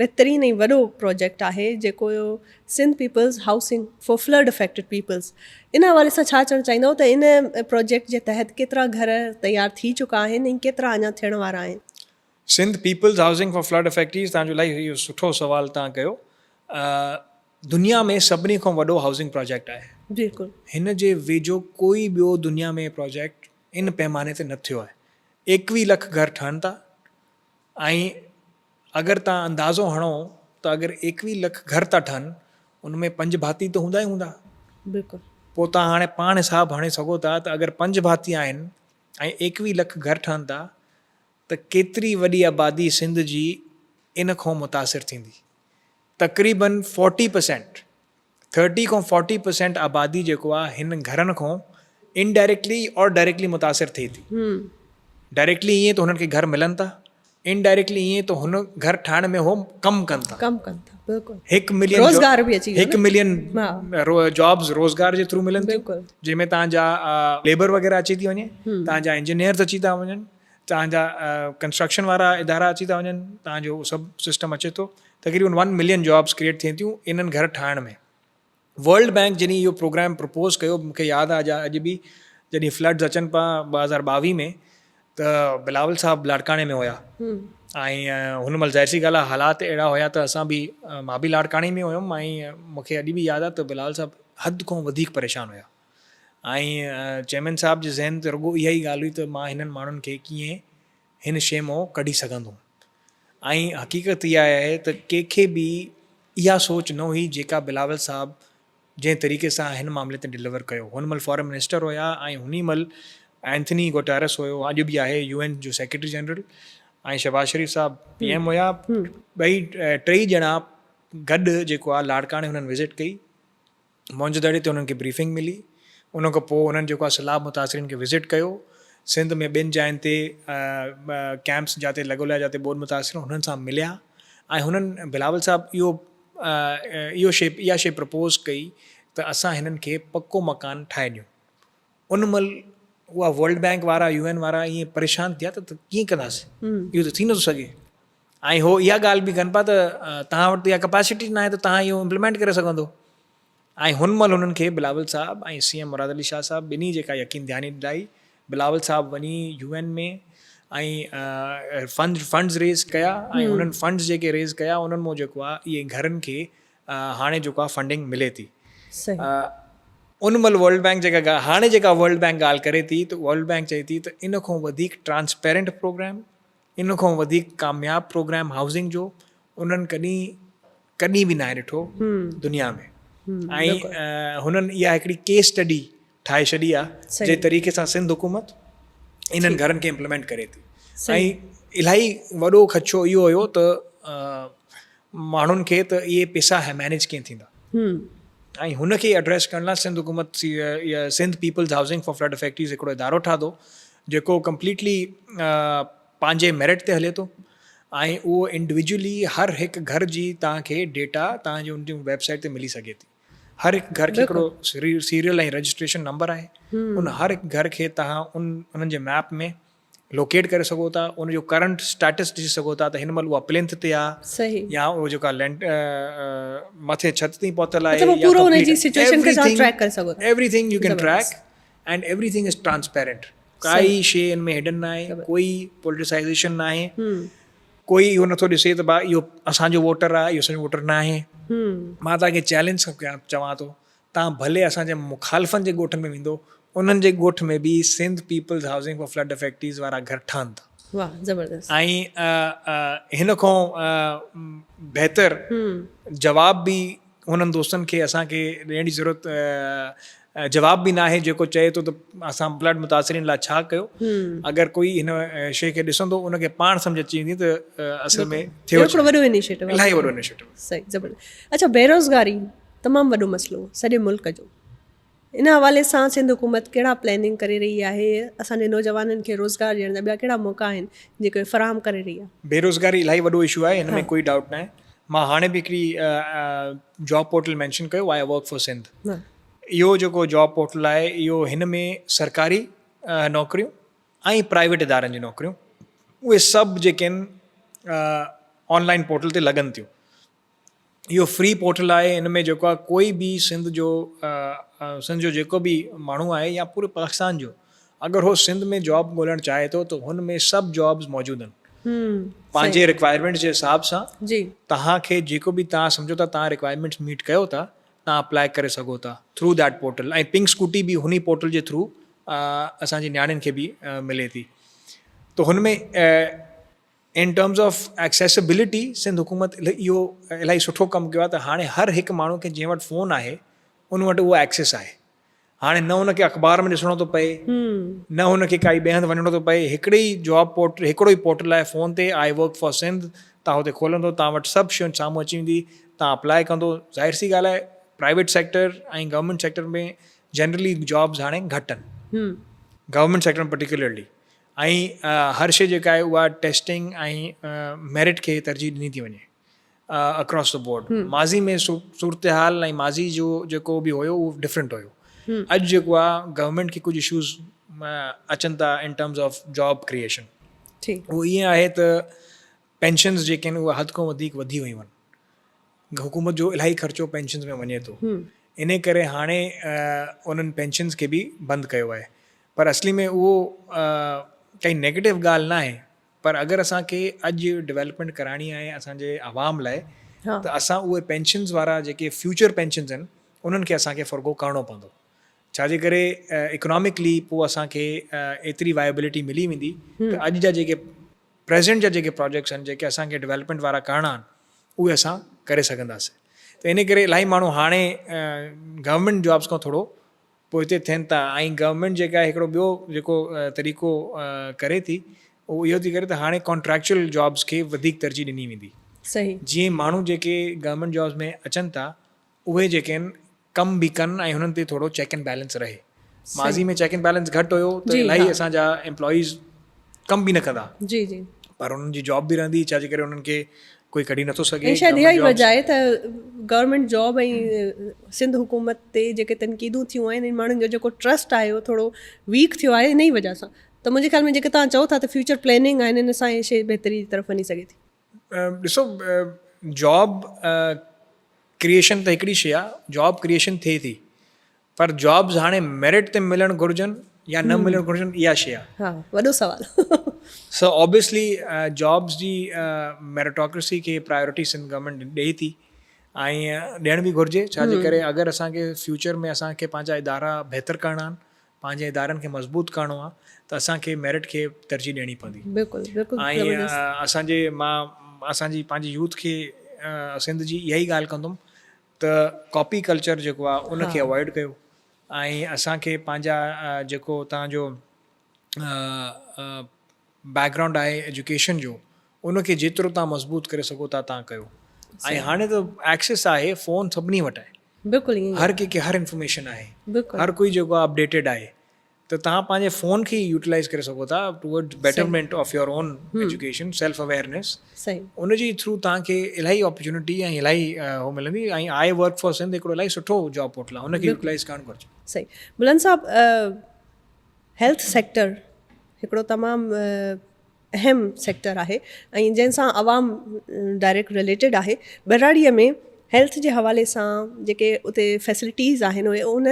Speaker 1: بهترين ۽ وڏو پروجيڪٽ آهي جيڪو Sindh peoples housing for flood affected peoples ان حوالي سان ڇا چوڻ چاهيندو ته ان پروجيڪٽ جي تحت ڪيترا گهر تيار ٿي چڪا آهن ۽ ڪيترا اڃا ٿيڻ وارا آهن.
Speaker 2: Sindh peoples housing for flood affectees تان جو الاهي اهو سٺو سوال تان ڪيو دنيا ۾ سڀني کان وڏو هائوسنگ پراجيڪٽ آهي.
Speaker 1: بلڪل.
Speaker 2: هن جي ويجهو ڪوئي ٻيو دنيا ۾ پراجيڪٽ ان پيماني تي نه ٿيو آهي. 21 لک گهر ٺهن ٿا ۽ اگر توهان اندازو هڻو ته اگر 21 لک گهر ٿا ٺهن ان ۾ پنج ڀاتي ته هوندا ئي هوندا.
Speaker 1: بلڪل.
Speaker 2: پوء توهان هاڻي پاڻ حساب هڻي سگهو ٿا ته اگر پنج ڀاتي آهن ۽ 21 لک گهر ٺهن ٿا ته ڪيتري وڏي آبادي سنڌ جي ان کان متاثر ٿيندي. تقريبن فورٽي پرسينٽ، ٿرٽي کان فورٽي پرسينٽ آبادي جيڪو آ هن گهرن کان انڊائريڪٽلي اور ڊائريڪٽلي متاثر ٿئي ٿي. ڊائريڪٽلي ائين ته هنن کي گهر ملن ٿا، انڊائريڪٽلي ائين ته هن گهر ٺاهڻ ۾ هو ڪم ڪن ٿا.
Speaker 1: ڪم ڪن ٿا بلڪل.
Speaker 2: هڪ ملين
Speaker 1: روزگار به اچي ويو
Speaker 2: هڪ ملين جابز روزگار جي ٿرو ملن ٿيون جنهن ۾ توهان جا ليبر وغيره اچي ٿي وڃي، توهان جا انجنيئرز اچي ٿا وڃن، توهان جا ڪنسٽرڪشن وارا ادارا اچي ٿا وڃن، توهان جو سڀ سسٽم اچي ٿو. تقريبن ون ملين جابس ڪريئيٽ ٿين ٿيون انهن گهر ٺاهڻ ۾. ورلڊ بينڪ جڏهن اهو پروگرام پروپوز ڪيو مون کي ياد آهي اڄ به جڏهن فلڊز اچن پيا 2022 ۾ ته بلاول صاحب لاڙڪاڻي ۾ هيا ۽ هن مهل ظاهر سي ڳالهه آهي حالات اهڙا هيا ته اسان به مان به لاڙڪاڻي ۾ هيم ۽ مون کي اڄ به ياد آهي ته بلاول صاحب حد کان وڌيڪ پريشان هيا ۽ چيئرمين صاحب جي ذهن تي رڳو اها ئي ڳالهه هئي ته مان هنن ماڻهن کي ڪيئن هن شيء مان ڪڍي سگهندم ۽ حقيقت اها آهي ته ڪنهن کي به اها سوچ نه هئي جيڪا بلاول صاحب جنهن طريقي سان هن معاملي تي ڊليور ڪيو. هن مهل فارن منسٽر هيا ۽ هن ئي مهل اينٿني گوٽارس هيو اڄ به آهي يو اين جو سيڪريٽري جنرل ۽ شهباز شريف صاحب پي ايم هيا ٻئي ٽئي ڄڻا گڏ جيڪو آهي لاڙڪاڻي هنن وزٽ ڪئي. موهن جو دڙي تي انهن کي بريفنگ ملي. ان کان پوء انهن جيڪو آهي سيلاب متاثرين کي وزٽ ڪيو. سنڌ ۾ ٻن جاين تي ڪيمپس جاتي لڳل هيا جاتي ٻوڏ متاثر هنن سان مليا ۽ هنن بلاول صاحب اهو اهو شي اها شي پرپوز ڪئي ته اسان هنن کي پڪو مڪان ٺاهي ڏيون. ان مهل اها ورلڊ بينڪ وارا يو اين وارا ائين پريشان ٿيا ته ڪيئن ڪنداسين اهو ته ٿي نٿو سگهي ۽ هو اها ڳالهه به ڪن پيا ته توهان وٽ اها ڪپاسٽي ناهي ته توهان اهو امپليمينٽ ڪري سگهندو. ۽ هن مهل هنن کي بلاول صاحب ۽ سي ايم مراد علي شاهه صاحب ٻنهي جيڪا يقين دهاني ڏياري بلاول صاحب وڃي يو اين ۾ ۽ فنڊ فنڊز ريز ڪيا ۽ هنن فنڊز جيڪي ريز ڪيا انهن مون جيڪو آهي اهي گهرن کي هاڻي جيڪو آهي فنڊنگ ملي ٿي ان مهل ورلڊ بينڪ جيڪا هاڻي جيڪا ورلڊ بينڪ ڳالهه ڪري ٿي ته ورلڊ بينڪ چئي ٿي ته ان کان وڌيڪ ٽرانسپيرنٽ پروگرام ان کان وڌيڪ ڪامياب پروگرام هائوسنگ جو انهن ڪڏهن ڪڏهن به ناهي ڏٺو دنيا ۾ ۽ هنن اها هڪڙي ڪيس اسٽڊي ٺاهي ڇڏي آهي جنهن طريقي سان سنڌ حڪومت انهن گهرن کي امپليمينٽ ڪري ٿي ۽ الاهي وڏو خدشو اهو هيو ته ماڻهن کي ته اهي پيسا مينيج ڪيئن ٿيندا ۽ هن کي ايڊريس ڪرڻ لاء سنڌ حڪومت Sindh peoples housing for flood affectees هڪڙو ادارو ٺاهيو جيڪو ڪمپليٽلي پنهنجي ميرٽ تي هلي ٿو ۽ اهو انڊويجولي هر هڪ گهر جي توهان کي ڊيٽا توهان جي ان جي ويب سائيٽ تي ملي سگهي ٿي. هر هڪ گهر کي هڪڙو سيريل ۽ رجسٽريشن نمبر آهي ان هر هڪ گهر کي توهان ان انهن جي ميپ ۾ لوڪيٽ ڪري سگهو ٿا ان جو ڪرنٽ اسٽيٽس ڏسي سگهو ٿا ته هن مهل اها پلنٿ تي آهي يا اهو جيڪا لينٽ مٿي ڇت تائين پهتل آهي
Speaker 1: مطلب پورو ان جي سچويشن کي توهان ٽريڪ ڪري سگهو
Speaker 2: ٿا everything you can track and everything is transparent ڪائي شي ان ۾ هڊن ناهي ڪوئي پوليٽيسائيزيشن ناهي ڪوئي اهو نٿو ڏسي ته ڀا اهو اسان جو ووٽر آهي اهو اسان جو ووٽر ناهي مان توهان کي چئلينج چوان ٿو توهان ڀلي اسان جي مخالفن جي ڳوٺن ۾ ويندو انهن جي ڳوٺ ۾ به Sindh peoples housing for flood affectees وارا گهر ٺهن ٿا
Speaker 1: واهه زبردست
Speaker 2: ۽ هن کان بهتر جواب به انهن دوستن کي اسان کي ڏيڻ جي ضرورت جواب به ناهي جيڪو چئي ٿو ته اسان فلڊ متاثرين لاء ڇا ڪيو اگر ڪوئي هن شيء کي ڏسندو ان کي پاڻ سمجھ اچي ويندي ته اصل ۾
Speaker 1: ٿيو هڪڙو وڏو انيشيٽو
Speaker 2: الاهي وڏو انيشيٽو
Speaker 1: صحيح زبردست اڇا بيروزگاري تمام وڏو مسئلو سڄي ملڪ جو ان حوالي سان سنڌ حڪومت ڪهڙا پلاننگ ڪري رهي آهي اسان جي نوجوانن کي روزگار ڏيڻ جا ٻيا ڪهڙا موقعا آهن جيڪي فراهم ڪري رهي آهي.
Speaker 2: بيروزگاري الاهي وڏو اشو آهي ان ۾ ڪوئي ڊائوٽ ناهي مان هاڻي به هڪڙي جاب پورٽل مينشن ڪيو آء ورڪ فار سنڌ اهو جيڪو جاب پورٽل آهي اهو هن ۾ سرڪاري نوڪريون ۽ پرائيويٽ ادارن جون نوڪريون اهي سڀ جيڪي آهن آن لائن پورٽل تي لڳن ٿيون اهو فري پورٽل آهي ان ۾ جيڪو آهي ڪوئي به سنڌ جو سنڌ جو جيڪو به ماڻهو آهي يا پوري پاڪستان جو اگر هو سنڌ ۾ جاب ڳولڻ چاهي ٿو ته هن ۾ سڀ جابز موجود آهن پنهنجي رڪوائرمينٽس جي حساب سان
Speaker 1: جي
Speaker 2: توهان کي جيڪو به توهان سمجهو ٿا توهان رڪوائرمينٽس ميٽ ڪيو ٿا توهان اپلائي ڪري سگهو ٿا through that portal ۽ pink scooty به هن پورٽل جي ٿرو اسان جي نياڻين کي به ملي ٿي ته هن ۾ in terms of accessibility Sindh حڪومت اهو الاهي سٺو ڪم ڪيو آهي ته هاڻي هر هڪ ماڻهو کي جنهن وٽ فون آهي ان وٽ اهو ايڪسيس آهي هاڻي نه ان کي اخبار ۾ ڏسڻو ٿو پئي نه ان کي ڪائي ٻئي هنڌ وڃڻو ٿو پئي هڪڙي ئي جاب پورٽل هڪڙو ئي پورٽل آهي فون تي I work for Sindh تان هتي کولندو تان وٽ سڀ شيون سامهون اچي ويندي تان اپلائي ڪندو ظاهر سي ڳالهه آهي private sector ۽ government sector ۾ generally jobs هاڻي گهٽ آهن گورنمينٽ سيڪٽر ۾ پرٽيڪولرلي ۽ هر شيء جيڪا آهي اها ٽيسٽنگ ۽ ميرٽ کي ترجيح ڏني ٿي وڃي اڪراس the board ماضي ۾ صورتحال ۽ ماضي جو جيڪو به هيو اهو ڊفرنٽ هيو اڄ جيڪو آهي گورنمينٽ کي ڪجهه اشوز اچن ٿا in terms of job creation اهو ائين آهي ته پينشنز جيڪي آهن اهي حد کان وڌيڪ وڌي ويون آهن حڪومت جو الاهي خرچو پينشنز ۾ وڃي ٿو انهي ڪري هاڻي انهن پينشنز کي به بند ڪيو آهي پر اصلي ۾ اهو ڪائي نيگيٽو ڳالهه ناهي پر اگر اسان کي اڄ ڊولپمينٽ ڪرائڻي آهي اسان جي عوام لاء ته اسان اهي پينشنز وارا جيڪي فيوچر پينشنز آهن انهن کي اسان کي فرگو ڪرڻو پوندو ڇا جي ڪري اڪنامڪلي پوء اسان کي ايتري وائبلٽي ملي ويندي ته اڄ جا جيڪي پريزنٽ جا جيڪي پراجيڪٽس آهن جيڪي اسان کي ڊولپمينٽ وارا ڪرڻا آهن اهي اسان ڪري سگهنداسين ته ان ڪري الاهي ماڻهو هاڻي گورنمينٽ جابس کان ٿورو پوئتي ٿين ٿا ۽ گورنمينٽ جيڪا آهي هڪڙو ٻيو جيڪو طريقو ڪري ٿي اهو اهو ٿي ڪري ته هاڻي ڪانٽريڪچوئل جابس کي وڌيڪ ترجيح ڏني ويندي
Speaker 1: صحيح
Speaker 2: جيئن ماڻهو جيڪي گورنمينٽ جابس ۾ اچن ٿا اهي جيڪي آهن ڪم به ڪن ۽ هنن تي ٿورو چيڪ اينڊ بيلنس رهي. ماضي ۾ چيڪ اينڊ بيلنس گهٽ هيو ته الاهي اسان جا امپلائيز ڪم به نه ڪندا
Speaker 1: جي جي
Speaker 2: پر انهن جي جاب به رهندي ڇا جي ڪري انهن کي ڪوئي ڪڍي نٿو سگهي.
Speaker 1: ۽ شايد اها ئي وجه آهي ته گورنمينٽ جاب ۽ سنڌ حڪومت تي جيڪي تنقيدون ٿيون آهن ۽ ماڻهن جو جيڪو ٽرسٽ آهي اهو ٿورو ويڪ ٿيو آهي ان ئي وجه سان ته منهنجي خيال ۾ جيڪي توهان چئو ٿا ته فيوچر پلاننگ آهن ان سان اها شي بهتري جي طرف وڃي سگهي ٿي.
Speaker 2: ڏسو جاب ڪريئيشن ته هڪڙي شي آهي جاب ڪريئيشن ٿئي ٿي پر جابز هاڻي ميرٽ تي ملڻ گهرجن يا نه ملڻ گهرجن اها شي آهي.
Speaker 1: ها وڏو سوال.
Speaker 2: سو آبويسلي جابز جي ميرٽوڪريسي کي پرائرٽي سنڌ گورنمينٽ ڏئي ٿي ۽ ڏيڻ به گهرجي ڇا جي ڪري اگر اسان کي فيوچر ۾ اسان کي پنهنجا ادارا بهتر ڪرڻا آهن پنهنجي ادارن کي مضبوط ڪرڻو آهي ته اسان کي ميرٽ کي ترجيح ڏيڻي پوندي.
Speaker 1: بلڪل بلڪل
Speaker 2: ۽ اسان جي مان اسان جي پنهنجي يوٿ کي سنڌ جي اها ئي ڳالهه ڪندم ته ڪاپي ڪلچر جيڪو آهي ان کي اوائڊ ڪيو ۽ اسان کي پنهنجا جيڪو توهان جو بيڪ گرائونڊ آهي ايجوڪيشن جو ان کي جيترو توهان مضبوط ڪري سگهو ٿا توهان ڪيو ۽ هاڻي ته ايڪسيس آهي فون سڀني وٽ آهي
Speaker 1: بلڪل
Speaker 2: هر ڪنهن کي هر انفارميشن آهي هر ڪوئي جيڪو آهي اپڊيٽيڊ آهي ته توهان پنهنجي فون کي ئي يوٽيلائيز ڪري سگهو ٿا toward betterment of your own education self awareness ان جي ٿرو توهان کي الاهي اپرچونٽي ۽ الاهي هو ملندي ۽ I work for Sindh هڪڙو الاهي سٺو جاب پورٽل آهي ان کي يوٽيلائيز ڪرڻ گهرجي.
Speaker 1: صحيح بلند صاحب هيلٿ سيڪٽر هڪڙو تمام اهم سيڪٽر آهي ۽ جنهن سان عوام ڊائريڪٽ رليٽيڊ آهي ٻهراڙيء ۾ هيلٿ جي حوالي سان جيڪي اتي فيسلٽيز آهن اهي ان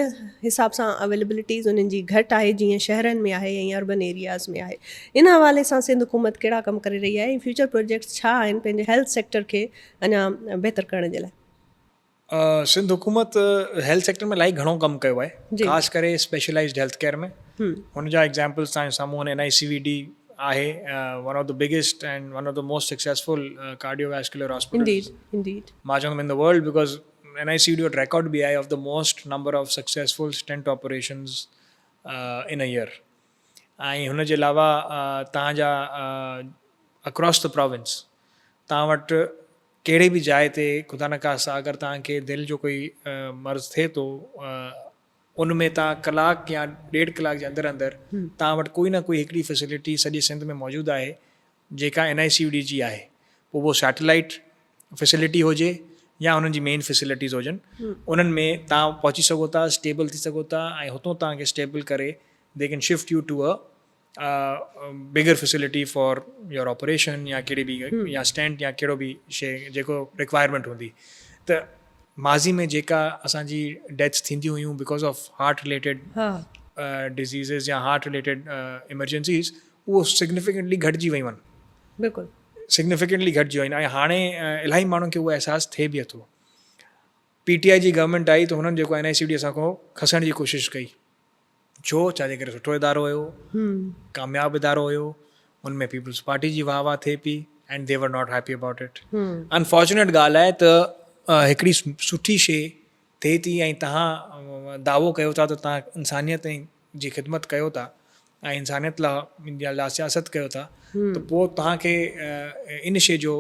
Speaker 1: حساب سان اويليبلٽيز انهن جي گهٽ آهي جيئن شهرن ۾ آهي ۽ اربن ايرياز ۾ آهي ان حوالي سان سنڌ حڪومت ڪهڙا ڪم ڪري رهي آهي ۽ فيوچر پروجيڪٽس ڇا آهن پنهنجي هيلٿ سيڪٽر کي اڃا بهتر ڪرڻ جي لاء.
Speaker 2: سنڌ حڪومت هيلٿ سيڪٽر ۾ الاهي گهڻو ڪم ڪيو آهي خاص ڪري اسپيشلائزڊ هيلٿ ڪيئر ۾ هن جا ايگزامپلس توهان جي سامهون آهن اين آء سي وي ڊي آهي one of the biggest and one of the most successful cardiovascular hospital مان چوندم in the world because N I C V D وٽ ريڪارڊ به آهي of the most number of successful stent operations in a year ۽ هن جي علاوه توهان جا اڪراس the province توهان وٽ ڪهڙي به جاء تي خدا نخواسته اگر توهان کي دل جو ڪوئي مرض ٿئي ٿو ان ۾ توهان ڪلاڪ يا ڏيڍ ڪلاڪ جي اندر اندر توهان وٽ ڪوئي نه ڪوئي هڪڙي فيسلٽي سڄي سنڌ ۾ موجود آهي جيڪا اين آء سي يو ڊي جي آهي پوء اهو سيٽلائيٽ فيسلٽي هجي يا انهن جي مين فيسلٽيز هجن انهن ۾ توهان پهچي سگهو ٿا اسٽيبل ٿي سگهو ٿا ۽ هتون توهان کي اسٽيبل ڪري they can shift you to a bigger facility for your operation يا ڪهڙي به يا اسٽينٽ يا ڪهڙو به شي جيڪو رڪوائرمينٽ هوندي ته ماضي ۾ جيڪا اسان جي ڊيٿس ٿينديون هيون because of heart related diseases يا هارٽ رليٽيڊ ايمرجنسيز اهو سگنيفڪنٽلي گهٽجي ويون آهن
Speaker 1: بلڪل
Speaker 2: سگنيفڪنٽلي گهٽجي ويون آهن ۽ هاڻي الاهي ماڻهن کي اهو احساس ٿئي به اٿو پي ٽي آء جي گورنمينٽ آئي ته هنن جيڪو اين آء سي ڊي اسان کان کسڻ جي ڪوشش ڪئي ڇو؟ ڇا جي ڪري سٺو ادارو هيو، ڪامياب ادارو هيو، ان ۾ پيپلز پارٽي جي واهه واهه ٿئي پئي and they were not happy about it. Unfortunate ڳالهه آهي ته هڪڙي سٺي شيء ٿئي ٿي ۽ توهان دعوو ڪيو ٿا ته توهان انسانيت جي خدمت ڪيو ٿا ۽ انسانيت لاء سياست ڪيو ٿا ته پوء توهان کي ان شيء جو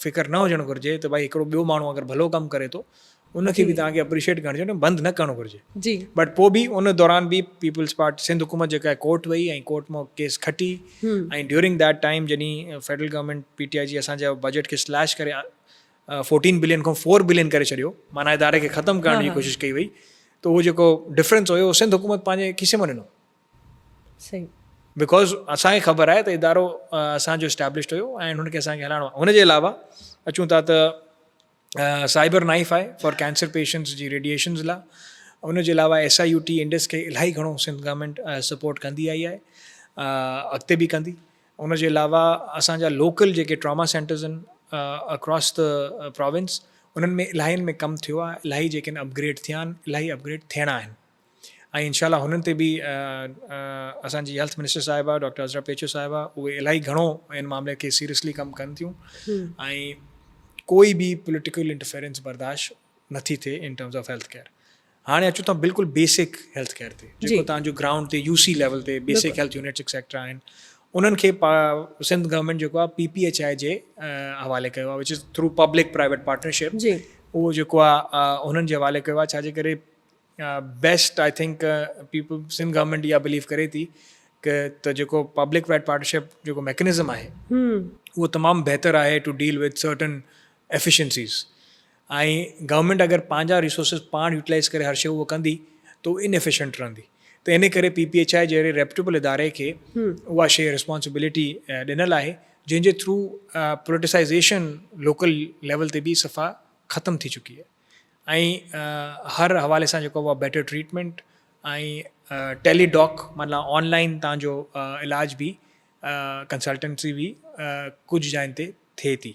Speaker 2: فڪر نه هجڻ گهرجي ته ڀائي هڪڙو ٻيو ماڻهو اگر ڀلو ڪم ڪري ٿو ان کي به توهان کي اپريشيئيٽ ڪرڻ گهرجي بند نه ڪرڻ گهرجي
Speaker 1: جي
Speaker 2: بٽ پوء به ان دوران به پيپلز پارٽي سنڌ حڪومت جيڪا آهي ڪورٽ وئي ۽ ڪورٽ مان ڪيس کٽي ۽ ڊيورنگ that time جڏهن federal government P T I جي اسان جا بجيٽ کي سليش ڪري فورٽين بلين کان فور بلين ڪري ڇڏيو معنيٰ اداري کي ختم ڪرڻ جي ڪوشش ڪئي وئي ته اهو جيڪو ڊفرنس هيو سنڌ حڪومت پنهنجي کيسي مان ڏنو
Speaker 1: صحيح
Speaker 2: because اسان کي خبر آهي ته ادارو اسان جو اسٽيبلشڊ هيو ۽ هن کي اسان کي هلائڻو آهي هن جي علاوه اچون ٿا ته سائبر نائف آهي فار ڪينسر پيشنٽس جي ريڊيئيشنز لا ان جي علاوه S I U T Indus کي الاهي گهڻو سنڌ گورنمينٽ سپورٽ ڪندي آئي آهي اڳتي به ڪندي ان جي علاوه اسان جا لوڪل جيڪي ٽراما سينٽرز آهن اڪراس the province انهن ۾ الاهين ۾ ڪم ٿيو آهي الاهي جيڪي آهن اپگريڊ ٿيا آهن الاهي اپگريڊ ٿيڻا آهن ۽ انشاء الله هنن تي به اسان جي هيلٿ منسٽر صاحبه ڊاڪٽر عذرا پيچو صاحبه اهي الاهي گهڻو ان معاملي کي سيريسلي ڪم ڪن ٿيون ۽ ڪوئي به پوليٽيڪل انٽرفيرنس برداشت نٿي ٿئي in terms of health care هاڻي اچون ٿا بلڪل بيسڪ هيلٿ ڪيئر تي جيڪو تان جو گرائونڊ تي يو سي ليول تي بيسڪ هيلٿ يونٽس ايڪسيٽرا آهن انهن کي سنڌ گورنمينٽ جيڪو آهي پي پي ايڇ I جي حوالي ڪيو آهي which is through public private partnership اهو جيڪو آهي انهن جي حوالي ڪيو آهي ڇا جي ڪري Best I think people Sindh government اها بليو ڪري ٿي ته جيڪو پبلڪ پرائيويٽ پارٽنرشپ جيڪو ميڪنزم آهي اهو تمام بهتر آهي to deal with certain efficiencies ۽ government اگر پنهنجا ريسورسز پاڻ يوٽيلائز ڪري هر شي اهو ڪندي ته اهو ان ايفيشنٽ رهندي ته ان ڪري پي پي ايڇ I جهڙي ريپيوٽيبل اداري کي اها شي ريسپانسبلٽي ڏنل آهي جنهن جي ٿرو پوليٽيسائزيشن لوڪل ليول تي به صفا ختم ٿي چڪي آهي ۽ هر حوالي سان جيڪو آهي بيٽر ٽريٽمينٽ ۽ ٽيلي ڊاڪ مطلب آن لائن تان جو علاج به ڪنسلٽنسي به ڪجهه جاين تي ٿئي ٿي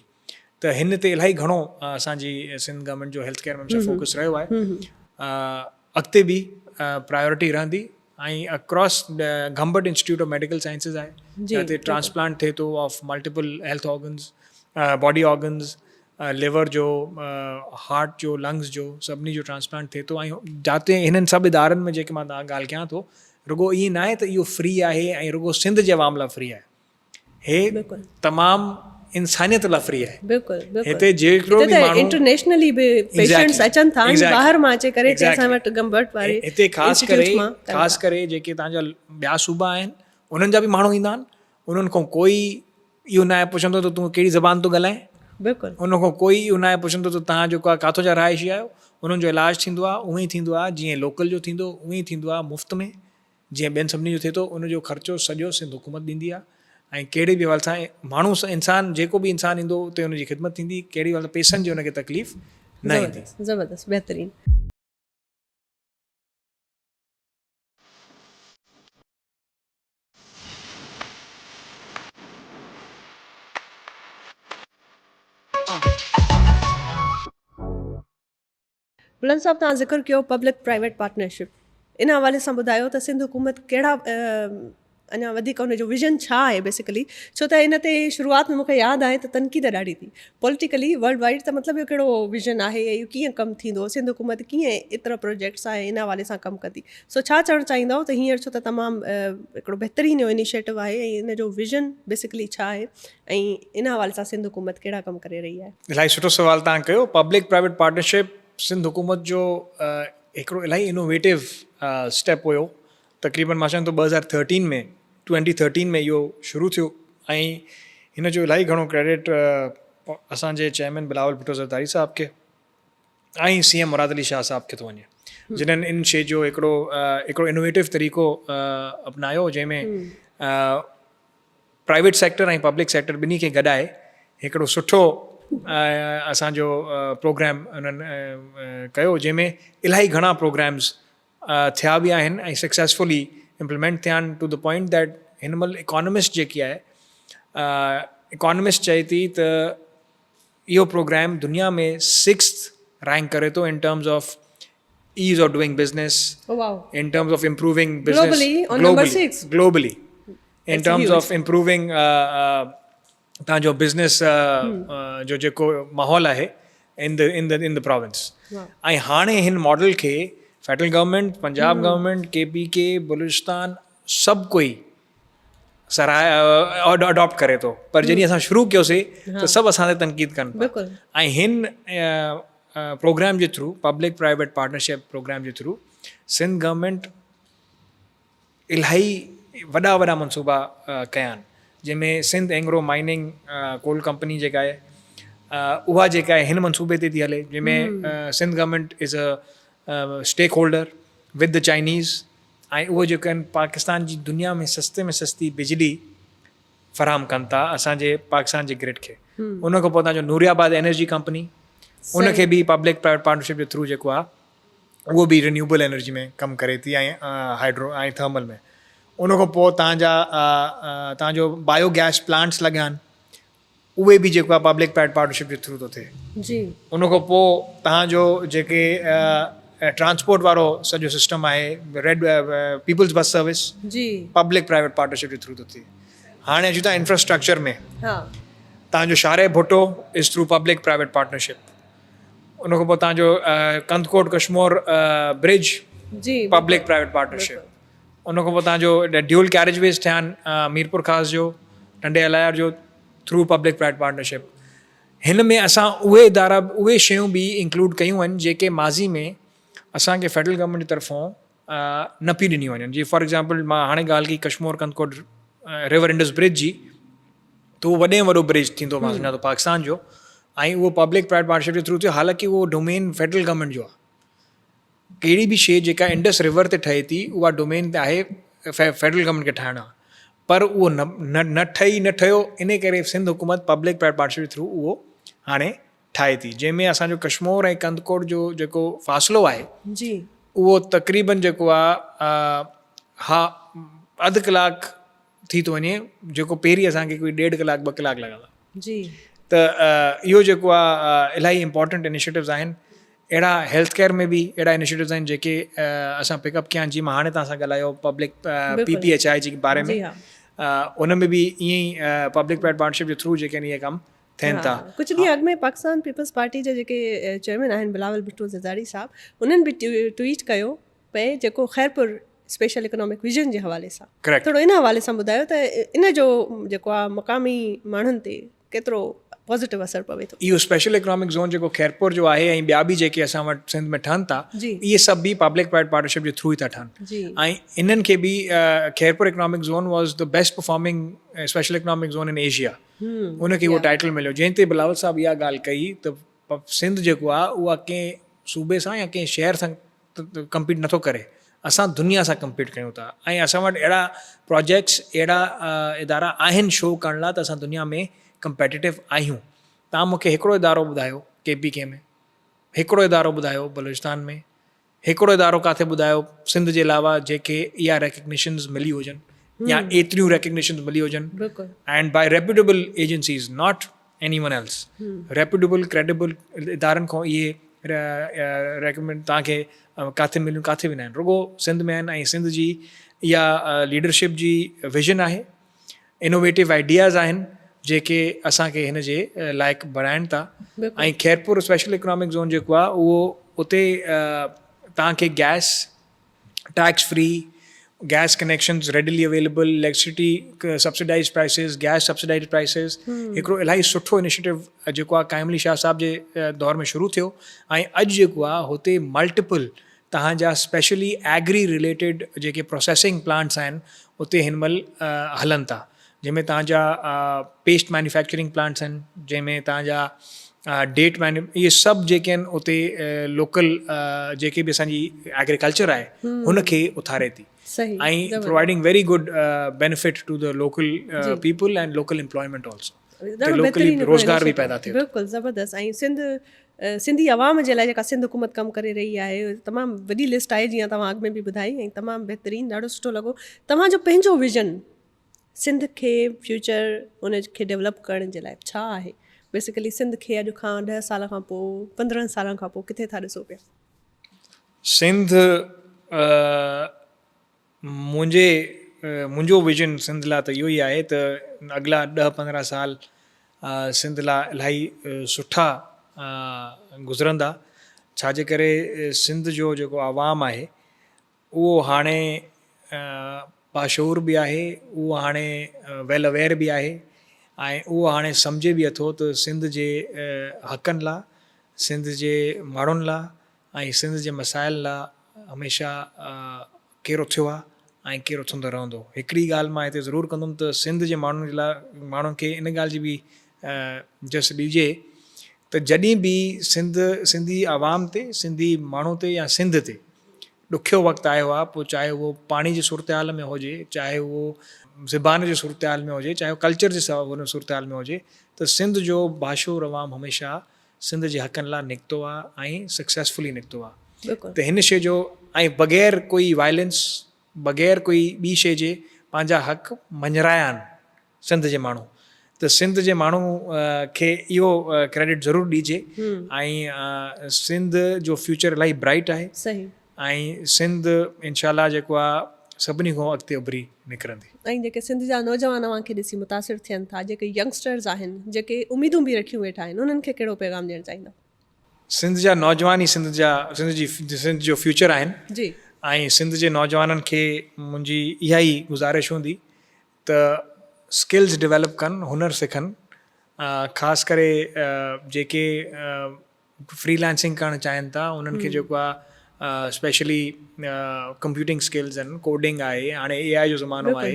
Speaker 2: ته هن تي الاهي گهڻو اسان جي سنڌ گورنمينٽ جو هيلٿ ڪيئر ۾ هميشه فوڪس رهيو آهي اڳتي به پرايورٽي رهندي ۽ across Gambat institute of medical sciences آهي جتي ٽرانسپلانٽ ٿئي ٿو of multiple health organs body organs liver جو هارٽ جو لنگس جو سڀني جو ٽرانسپلانٽ ٿئي ٿو ۽ جاتي هنن سڀ ادارن ۾ جيڪي مان تان ڳالهه ڪيان ٿو رڳو ائين ناهي ته اهو فري آهي ۽ رڳو سنڌ جي عوام لاء فري آهي هي تمام انسانيت لاء فري آهي
Speaker 1: بلڪل
Speaker 2: بلڪل هتي جيڪو به ماڻهو
Speaker 1: انٽرنيشنلي به پيشنٽس اچن ٿا ۽ ٻاهر مان اچي ڪري هتي اسان وٽ گمبٽ واري
Speaker 2: هتي خاص ڪري خاص ڪري جيڪي تان جا ٻيا صوبا آهن انهن جا به ماڻهو ايندا آهن انهن کان ڪوئي اهو ناهي پڇندو ته تون ڪهڙي زبان ٿو ڳالهائين.
Speaker 1: بلڪل.
Speaker 2: انهن کان ڪوئي اهو ناهي پڇندو ته توهان جيڪو آهي ڪاٿو جا رهائشي آهيو. انهن جو علاج ٿيندو آهي اونئين ئي ٿيندو آهي جيئن لوڪل جو ٿيندو اونئين ئي ٿيندو آهي مفت ۾ جيئن ٻين سڀني جو ٿئي ٿو ان جو خرچو سڄو سنڌ حڪومت ڏيندي آهي ۽ ڪهڙي به حوالي سان ماڻهو انسان جيڪو به انسان ايندو اتي ان جي خدمت ٿيندي ڪهڙي حوالي سان پئسن جي ان کي تڪليف نه ايندي.
Speaker 1: زبردست زبردست بهترين. بلند صاحب توهان ذڪر ڪيو پبلڪ پرائيويٽ پارٽنرشپ ان حوالي سان ٻڌايو ته سنڌ حڪومت ڪهڙا اڃا وڌيڪ ان جو ويزن ڇا آهي بيسيڪلي ڇو ته ان تي شروعات ۾ مونکي ياد آهي ته تنقيد ڏاڍي ٿي پوليٽيڪلي ورلڊ وائيڊ ته مطلب اهو ڪهڙو ويزن آهي اهو ڪيئن ڪم ٿيندو سنڌ حڪومت ڪيئن ايترا پروجيڪٽس آهي ان حوالي سان ڪم ڪندي سو ڇا چوڻ چاهيندؤ ته هينئر ڇو ته تمام هڪڙو بهترين اهو انيشيٽو آهي ۽ ان جو ويزن بيسڪلي ڇا آهي ۽ ان حوالي سان سنڌ حڪومت ڪهڙا ڪم ڪري رهي آهي؟
Speaker 2: الاهي سٺو سوال توهان ڪيو. پبلڪ پرائيويٽ پارٽنرشپ سنڌ حڪومت جو هڪڙو الاهي انوويٽو اسٽيپ هيو. تقريبن مان چوان ٿو 2013 ۾ ٽوئنٽي ٿرٽين ۾ اهو شروع ٿيو ۽ هن جو الاهي گهڻو ڪريڊٽ اسان جي چيئرمين بلاول ڀٽو زرداري صاحب کي ۽ سي ايم مراد علي شاهه صاحب کي ٿو وڃي جنھن ان شي جو هڪڙو هڪڙو انوويٽو طريقو اپنايو جنهن ۾ پرائيويٽ سيڪٽر ۽ پبلڪ سيڪٽر ٻنهي کي گڏائي هڪڙو سٺو اسان جو پروگرام انهن ڪيو جنهن ۾ الاهي گهڻا پروگرامز ٿيا به آهن ۽ سڪسيسفلي امپليمينٽ ٿيا آهن ٽو the point that هن مهل اڪانومسٽ جيڪي آهي اڪانومسٽ چئي ٿي ته اهو پروگرام دنيا ۾ سڪسٿ رينڪ ڪري ٿو in terms of ease of doing business in terms of improving business globally in terms of improving تان جو بزنس جو جيڪو ماحول آهي ان دا ان دا ان دا پراونس ۽ هاڻي هن ماڊل کي federal government Punjab government K P K Balochistan سڀ ڪوئي سراهي اڊاپٽ ڪري ٿو پر جڏهن اسان شروع ڪيوسي ته سڀ اسان تي تنقيد ڪن پيا ۽ هن پروگرام جي through public private partnership programme جي ٿرو سنڌ گورنمينٽ الاهي وڏا وڏا منصوبا ڪيا آهن جنهن ۾ Sindh Engro mining coal company جيڪا آهي اها جيڪا آهي هن منصوبي تي ٿي هلي جنهن ۾ Sindh government is a stakeholder with the Chinese ۽ اهو جيڪو آهن پاڪستان جي دنيا ۾ سستي ۾ سستي بجلي فراهم ڪن ٿا اسان جي پاڪستان جي گرڊ کي ان کان پوء تان جو نوري آباد انرجي ڪمپني ان کي به پبلڪ پرائيويٽ پارٽنرشپ جي ٿرو جيڪو آهي اهو به رينيوبل انرجي ۾ ڪم ڪري ٿي ۽ هائيڊرو ۽ ٿرمل ۾ ان کان پوء تان جا تان جو بايو گيس پلانٽس لڳا آهن اهي به جيڪو آهي پبلڪ پرائيويٽ پارٽنرشپ جي ٿرو ٿو ٿئي.
Speaker 1: جي.
Speaker 2: ان کان پوء توهان جو جيڪي ٽرانسپورٽ وارو سڄو سسٽم آهي ريڊ پيپلز بس سروس
Speaker 1: جي.
Speaker 2: پبلڪ پرائيويٽ پارٽنرشپ جي ٿرو ٿو ٿئي. هاڻي اچون ٿا انفراسٽرڪچر ۾.
Speaker 1: ها.
Speaker 2: توهان جو شارع Bhutto is through public private partnership. ان کان پوء توهان جو ڪنڌڪوٽ ڪشمور برج
Speaker 1: جي.
Speaker 2: Public private partnership. ان کان پوء تان جو ڊيول ڪيريج ويز ٺهيا آهن ميرپور خاص جو ٽنڊي الهيار جو ٿرو پبلڪ پرائيويٽ پارٽنرشپ هن ۾ اسان اهي ادارا اهي شيون به انڪلوڊ ڪيون آهن جيڪي ماضي ۾ اسان کي فيڊرل گورنمينٽ جي طرفون نه پيون ڏنيون وڃن. جيئن فار ايگزامپل مان هاڻي ڳالهه ڪئي ڪشمور ڪنڌڪوٽ ريور انڊس برج جي ته اهو وڏي ۾ وڏو برج ٿيندو مان سمجهان ٿو پاڪستان جو ۽ اهو پبلڪ پرائيويٽ پارٽنرشپ جي ٿرو ٿيو حالانڪه اهو ڊومين فيڊرل گورنمينٽ جو آهي. ڪهڙي به شيء جيڪا انڊس ريور تي ٺهي ٿي اها ڊومين تي آهي فيڊرل گورنمينٽ کي ٺاهڻو آهي پر اهو نه نه ٺهي نه ٺهيو ان ڪري سنڌ حڪومت پبلڪ پرائيويٽ پارٽنرشپ جي ٿرو اهو هاڻي ٺاهي ٿي جنهن ۾ اسان جو ڪشمور ۽ ڪنڌڪوٽ جو جيڪو فاصلو آهي
Speaker 1: جي
Speaker 2: اهو تقريبن جيڪو آهي ها اڌ ڪلاڪ ٿي ٿو وڃي جيڪو پهرين اسان کي ڪوئي ڏيڍ ڪلاڪ ٻه ڪلاڪ لڳندا
Speaker 1: جي
Speaker 2: ته اهو جيڪو آهي الاهي امپورٽنٽ انيشيٽوز آهن اهڙا هيلٿ ڪيئر ۾ به اهڙا انيشيٽوز آهن جيڪي اسان پڪ اپ ڪيا آهن جيئن مان هاڻي توهان سان ڳالهايو public P P H I جي باري ۾ ان ۾ به ائين ئي پبلڪ پرائيويٽ پارٽنرشپ جي ٿرو جيڪي آهن اهي ڪم ٿين ٿا.
Speaker 1: ڪجهه ڏينهن اڳ ۾ پاڪستان پيپلز پارٽي جا جيڪي چيئرمين آهن بلاول ڀٽو زرداري صاحب انهن به ٽوئيٽ ڪيو پئي جيڪو خيرپور اسپيشل اڪنامڪ ويزن جي حوالي سان ٿورو ان حوالي سان ٻڌايو ته ان جو جيڪو آهي مقامي ماڻهن تي ڪيترو پازيٽو اثر پوي ٿو.
Speaker 2: اهو اسپيشل اڪنامڪ زون جيڪو خيرپور جو آهي ۽ ٻيا به جيڪي اسان وٽ سنڌ ۾ ٺهن ٿا اهي سڀ به پبلڪ پرائيويٽ پارٽنرشپ جي ٿرو ئي ٿا ٺهن ۽ انهن کي به Khairpur economic zone was the best performing special economic zone in Asia ان کي اهو ٽائيٽل مليو جنهن تي بلاول صاحب اها ڳالهه ڪئي ته سنڌ جيڪو آهي اها ڪنهن صوبي سان يا ڪنهن شهر سان ڪمپيٽ نٿو ڪري اسان دنيا سان ڪمپيٽ ڪيون ٿا ۽ اسان وٽ اهڙا پراجيڪٽس اهڙا ادارا آهن شو ڪرڻ لاء ته اسان دنيا ۾ ڪمپيٽيٽو آهيون توهان مون کي هڪڙو ادارو ٻڌايو ڪي پي ڪي ۾ هڪڙو ادارو ٻڌايو بلوچستان ۾ هڪڙو ادارو ڪاٿي ٻڌايو سنڌ جي علاوه جيڪي اها ريڪگنيشنز ملي هجن يا ايتريون ريڪگنيشنز ملي هجن and by reputable agencies not anyone else reputable credible ادارن کان اهي ريڪمينڊ توهان کي ڪاٿي مليون ڪاٿي به نه آهن رڳو سنڌ ۾ آهن ۽ سنڌ جي اها ليڊرشپ جي ويزن آهي انوويٽو آئيڊياز آهن جيڪي اسان کي هن جي لائق بڻائن ٿا ۽ خيرپور اسپيشل اڪنامڪ زون جيڪو آهي اهو اتي توهان کي gas tax free gas connections readily available electricity subsidise prices gas subsidise prices هڪڙو الاهي سٺو انيشيٽو جيڪو آهي قائم علي شاهه صاحب جي دور ۾ شروع ٿيو ۽ اڄ جيڪو آهي هتي ملٽيپل تهان جا اسپيشلي ايگري رليٽيڊ جيڪي پروسيسنگ پلانٽس آهن اتي هن مهل هلن ٿا جنهن ۾ توهان جا پيسٽ مينوفيڪچرنگ پلانٽس آهن جنهن ۾ توهان جا ڊيٽ مينو اهي سڀ جيڪي آهن اتي لوڪل جيڪي به اسانجي ايگريڪلچر آهي هن کي اٿاري ٿي ۽ providing very good benefit to the local people and local employment also locally روزگار به پيدا ٿئي ٿو.
Speaker 1: بلڪل زبردست ۽ سنڌ سنڌي عوام جي لاء جيڪا سنڌ حڪومت ڪم ڪري رهي آهي تمام وڏي لسٽ آهي جيئن توهان اڳ ۾ به ٻڌائي ۽ تمام بهترين ڏاڍو سٺو لڳو توهان جو پنهنجو ويزن سنڌ کي فيوچر ان کي ڊيولپ ڪرڻ جي لاء ڇا آهي بيسيڪلي سنڌ کي اڄ کان ڏهه سال کان پوء پندرهن سالن کان پوء ڪٿي ٿا ڏسو پيا؟
Speaker 2: سنڌ منهنجي منهنجو ويزن سنڌ لاء ته اهو ئي آهي ته اڳلا ڏهه پندرهن سال سنڌ لاء الاهي سٺا گذرندا ڇاجي ڪري سنڌ جو جيڪو عوام آهي اهو هاڻي باشعور به آهي، اهو هاڻي ويل اويئر به آهي ۽ اهو هاڻي سمجهي به اٿو ته سنڌ جي حقن لا، سنڌ جي ماڻهن لا ۽ سنڌ جي مسائل لا هميشه ڪير اٿيو آهي ۽ ڪير اٿندو رهندو. هڪڙي ڳالهه مان هتي ضرور ڪندم ته سنڌ جي ماڻهن جي لا ماڻهن کي ان ڳالهه جي به جس ڏجي ته جڏهن به سنڌ سنڌي عوام تي، سنڌي ماڻهو تي يا سنڌ تي ڏکيو وقت آيو آهي پوء چاهي اهو پاڻي جي صورتحال ۾ هجي چاهي اهو زبان جي صورتحال ۾ هجي چاهي اهو ڪلچر جي صورتحال ۾ هجي ته سنڌ جو باشعور عوام هميشه سنڌ جي حقن لاء نڪتو آهي ۽ سڪسيسفلي نڪتو آهي ته هن شي جو ۽ بغير ڪوئي وائلنس بغير ڪوئي ٻي شي جي پنهنجا حق مڃرايا آهن سنڌ جي ماڻهو ته سنڌ جي ماڻهو کي اهو ڪريڊٽ ضرور ڏجي ۽ سنڌ جو فيوچر الاهي برائيٽ آهي ۽ سنڌ انشاء الله جيڪو آهي سڀني کان اڳتي اڀري نڪرندي.
Speaker 1: ۽ جيڪي سنڌ جا نوجوان اوهان کي ڏسي متاثر ٿين ٿا جيڪي ينگسٽرز آهن جيڪي اميدون به رکيون ويٺا آهن انهن کي ڪهڙو پيغام ڏيڻ چاهيندؤ؟
Speaker 2: سنڌ جا نوجوان ئي سنڌ جا سنڌ جي سنڌ جو فيوچر آهن ۽ سنڌ جي نوجوانن کي منهنجي اها ئي گذارش هوندي ته اسڪلز ڊيولپ ڪن هنر سکن خاص ڪري جيڪي فري لانسنگ ڪرڻ چاهين ٿا انهن کي جيڪو آهي اسپيشلي ڪمپيوٽنگ اسڪلز آهن ڪوڊنگ آهي هاڻي اي آء جو زمانو آهي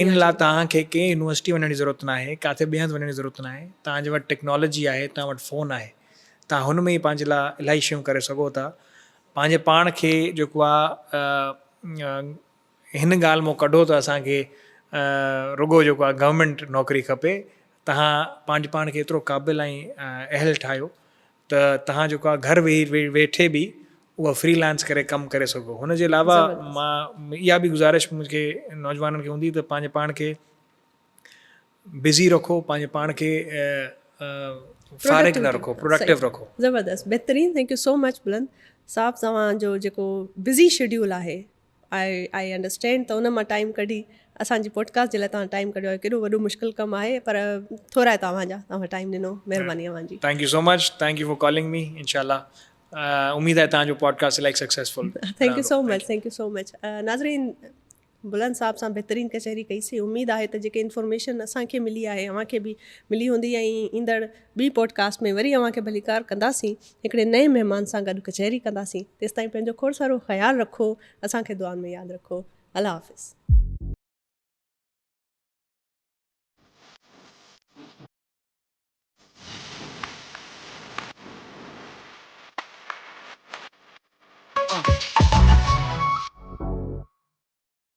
Speaker 2: ان لاء توهان کي ڪنهن يونيورسٽي وڃڻ جي ضرورت ناهي ڪاٿي ٻئي هنڌ وڃڻ جي ضرورت ناهي توهان جي وٽ ٽيڪنالاجي آهي توهان وٽ فون آهي توهان هن ۾ ئي پنهنجي لاء الاهي شيون ڪري سگهو ٿا پنهنجي پاڻ کي جيڪو آهي هن ڳالهه مون ڪڍو ته اسان کي رڳو جيڪو آهي گورنمينٽ نوڪري کپي توهان پنهنجي پاڻ کي ايترو قابل ۽ اهل ٺاهيو ته توهان جيڪو آهي گهر ويهي ويٺي به اها فري لانس ڪري ڪم ڪري سگهو هن جي علاوه مان اها به گذارش مونکي نوجوانن کي هوندي ته پنهنجي پاڻ کي بزي رکو پنهنجي پاڻ کي فارغ نه رکو پروڊڪٽو رکو.
Speaker 1: زبردست بهترين thank you so مچ بلند صاحب توهان جو جيڪو بزي شيڊيول آهي آء I understand ته ان مان ٽائيم ڪڍي اسان جي پوڊڪاسٽ جي لاء توهان ٽائيم ڪڍيو آهي ڪيڏو وڏو مشڪل ڪم آهي پر ٿورائتا اوهان جا توهان ٽائيم ڏنو مهرباني اوهان جي.
Speaker 2: Thank you so much thank you for calling me انشاء الله اميد آهي توهان جو پوڊڪاسٽ الاهي successful.
Speaker 1: Thank you so much thank you so much ناظرين بلند صاحب سان بهترين ڪچهري ڪئي سي اميد آهي ته جيڪي انفارميشن اسان کي ملي آهي اوهان کي به ملي هوندي ۽ ايندڙ ٻي پوڊڪاسٽ ۾ وري اوهان کي ڀليڪار ڪنداسين هڪڙي نئين مهمان سان گڏ ڪچهري ڪنداسين تيستائين پنهنجو کوڙ سارو خيال رکو اسان کي دعائن ۾ ياد رکو الله حافظ.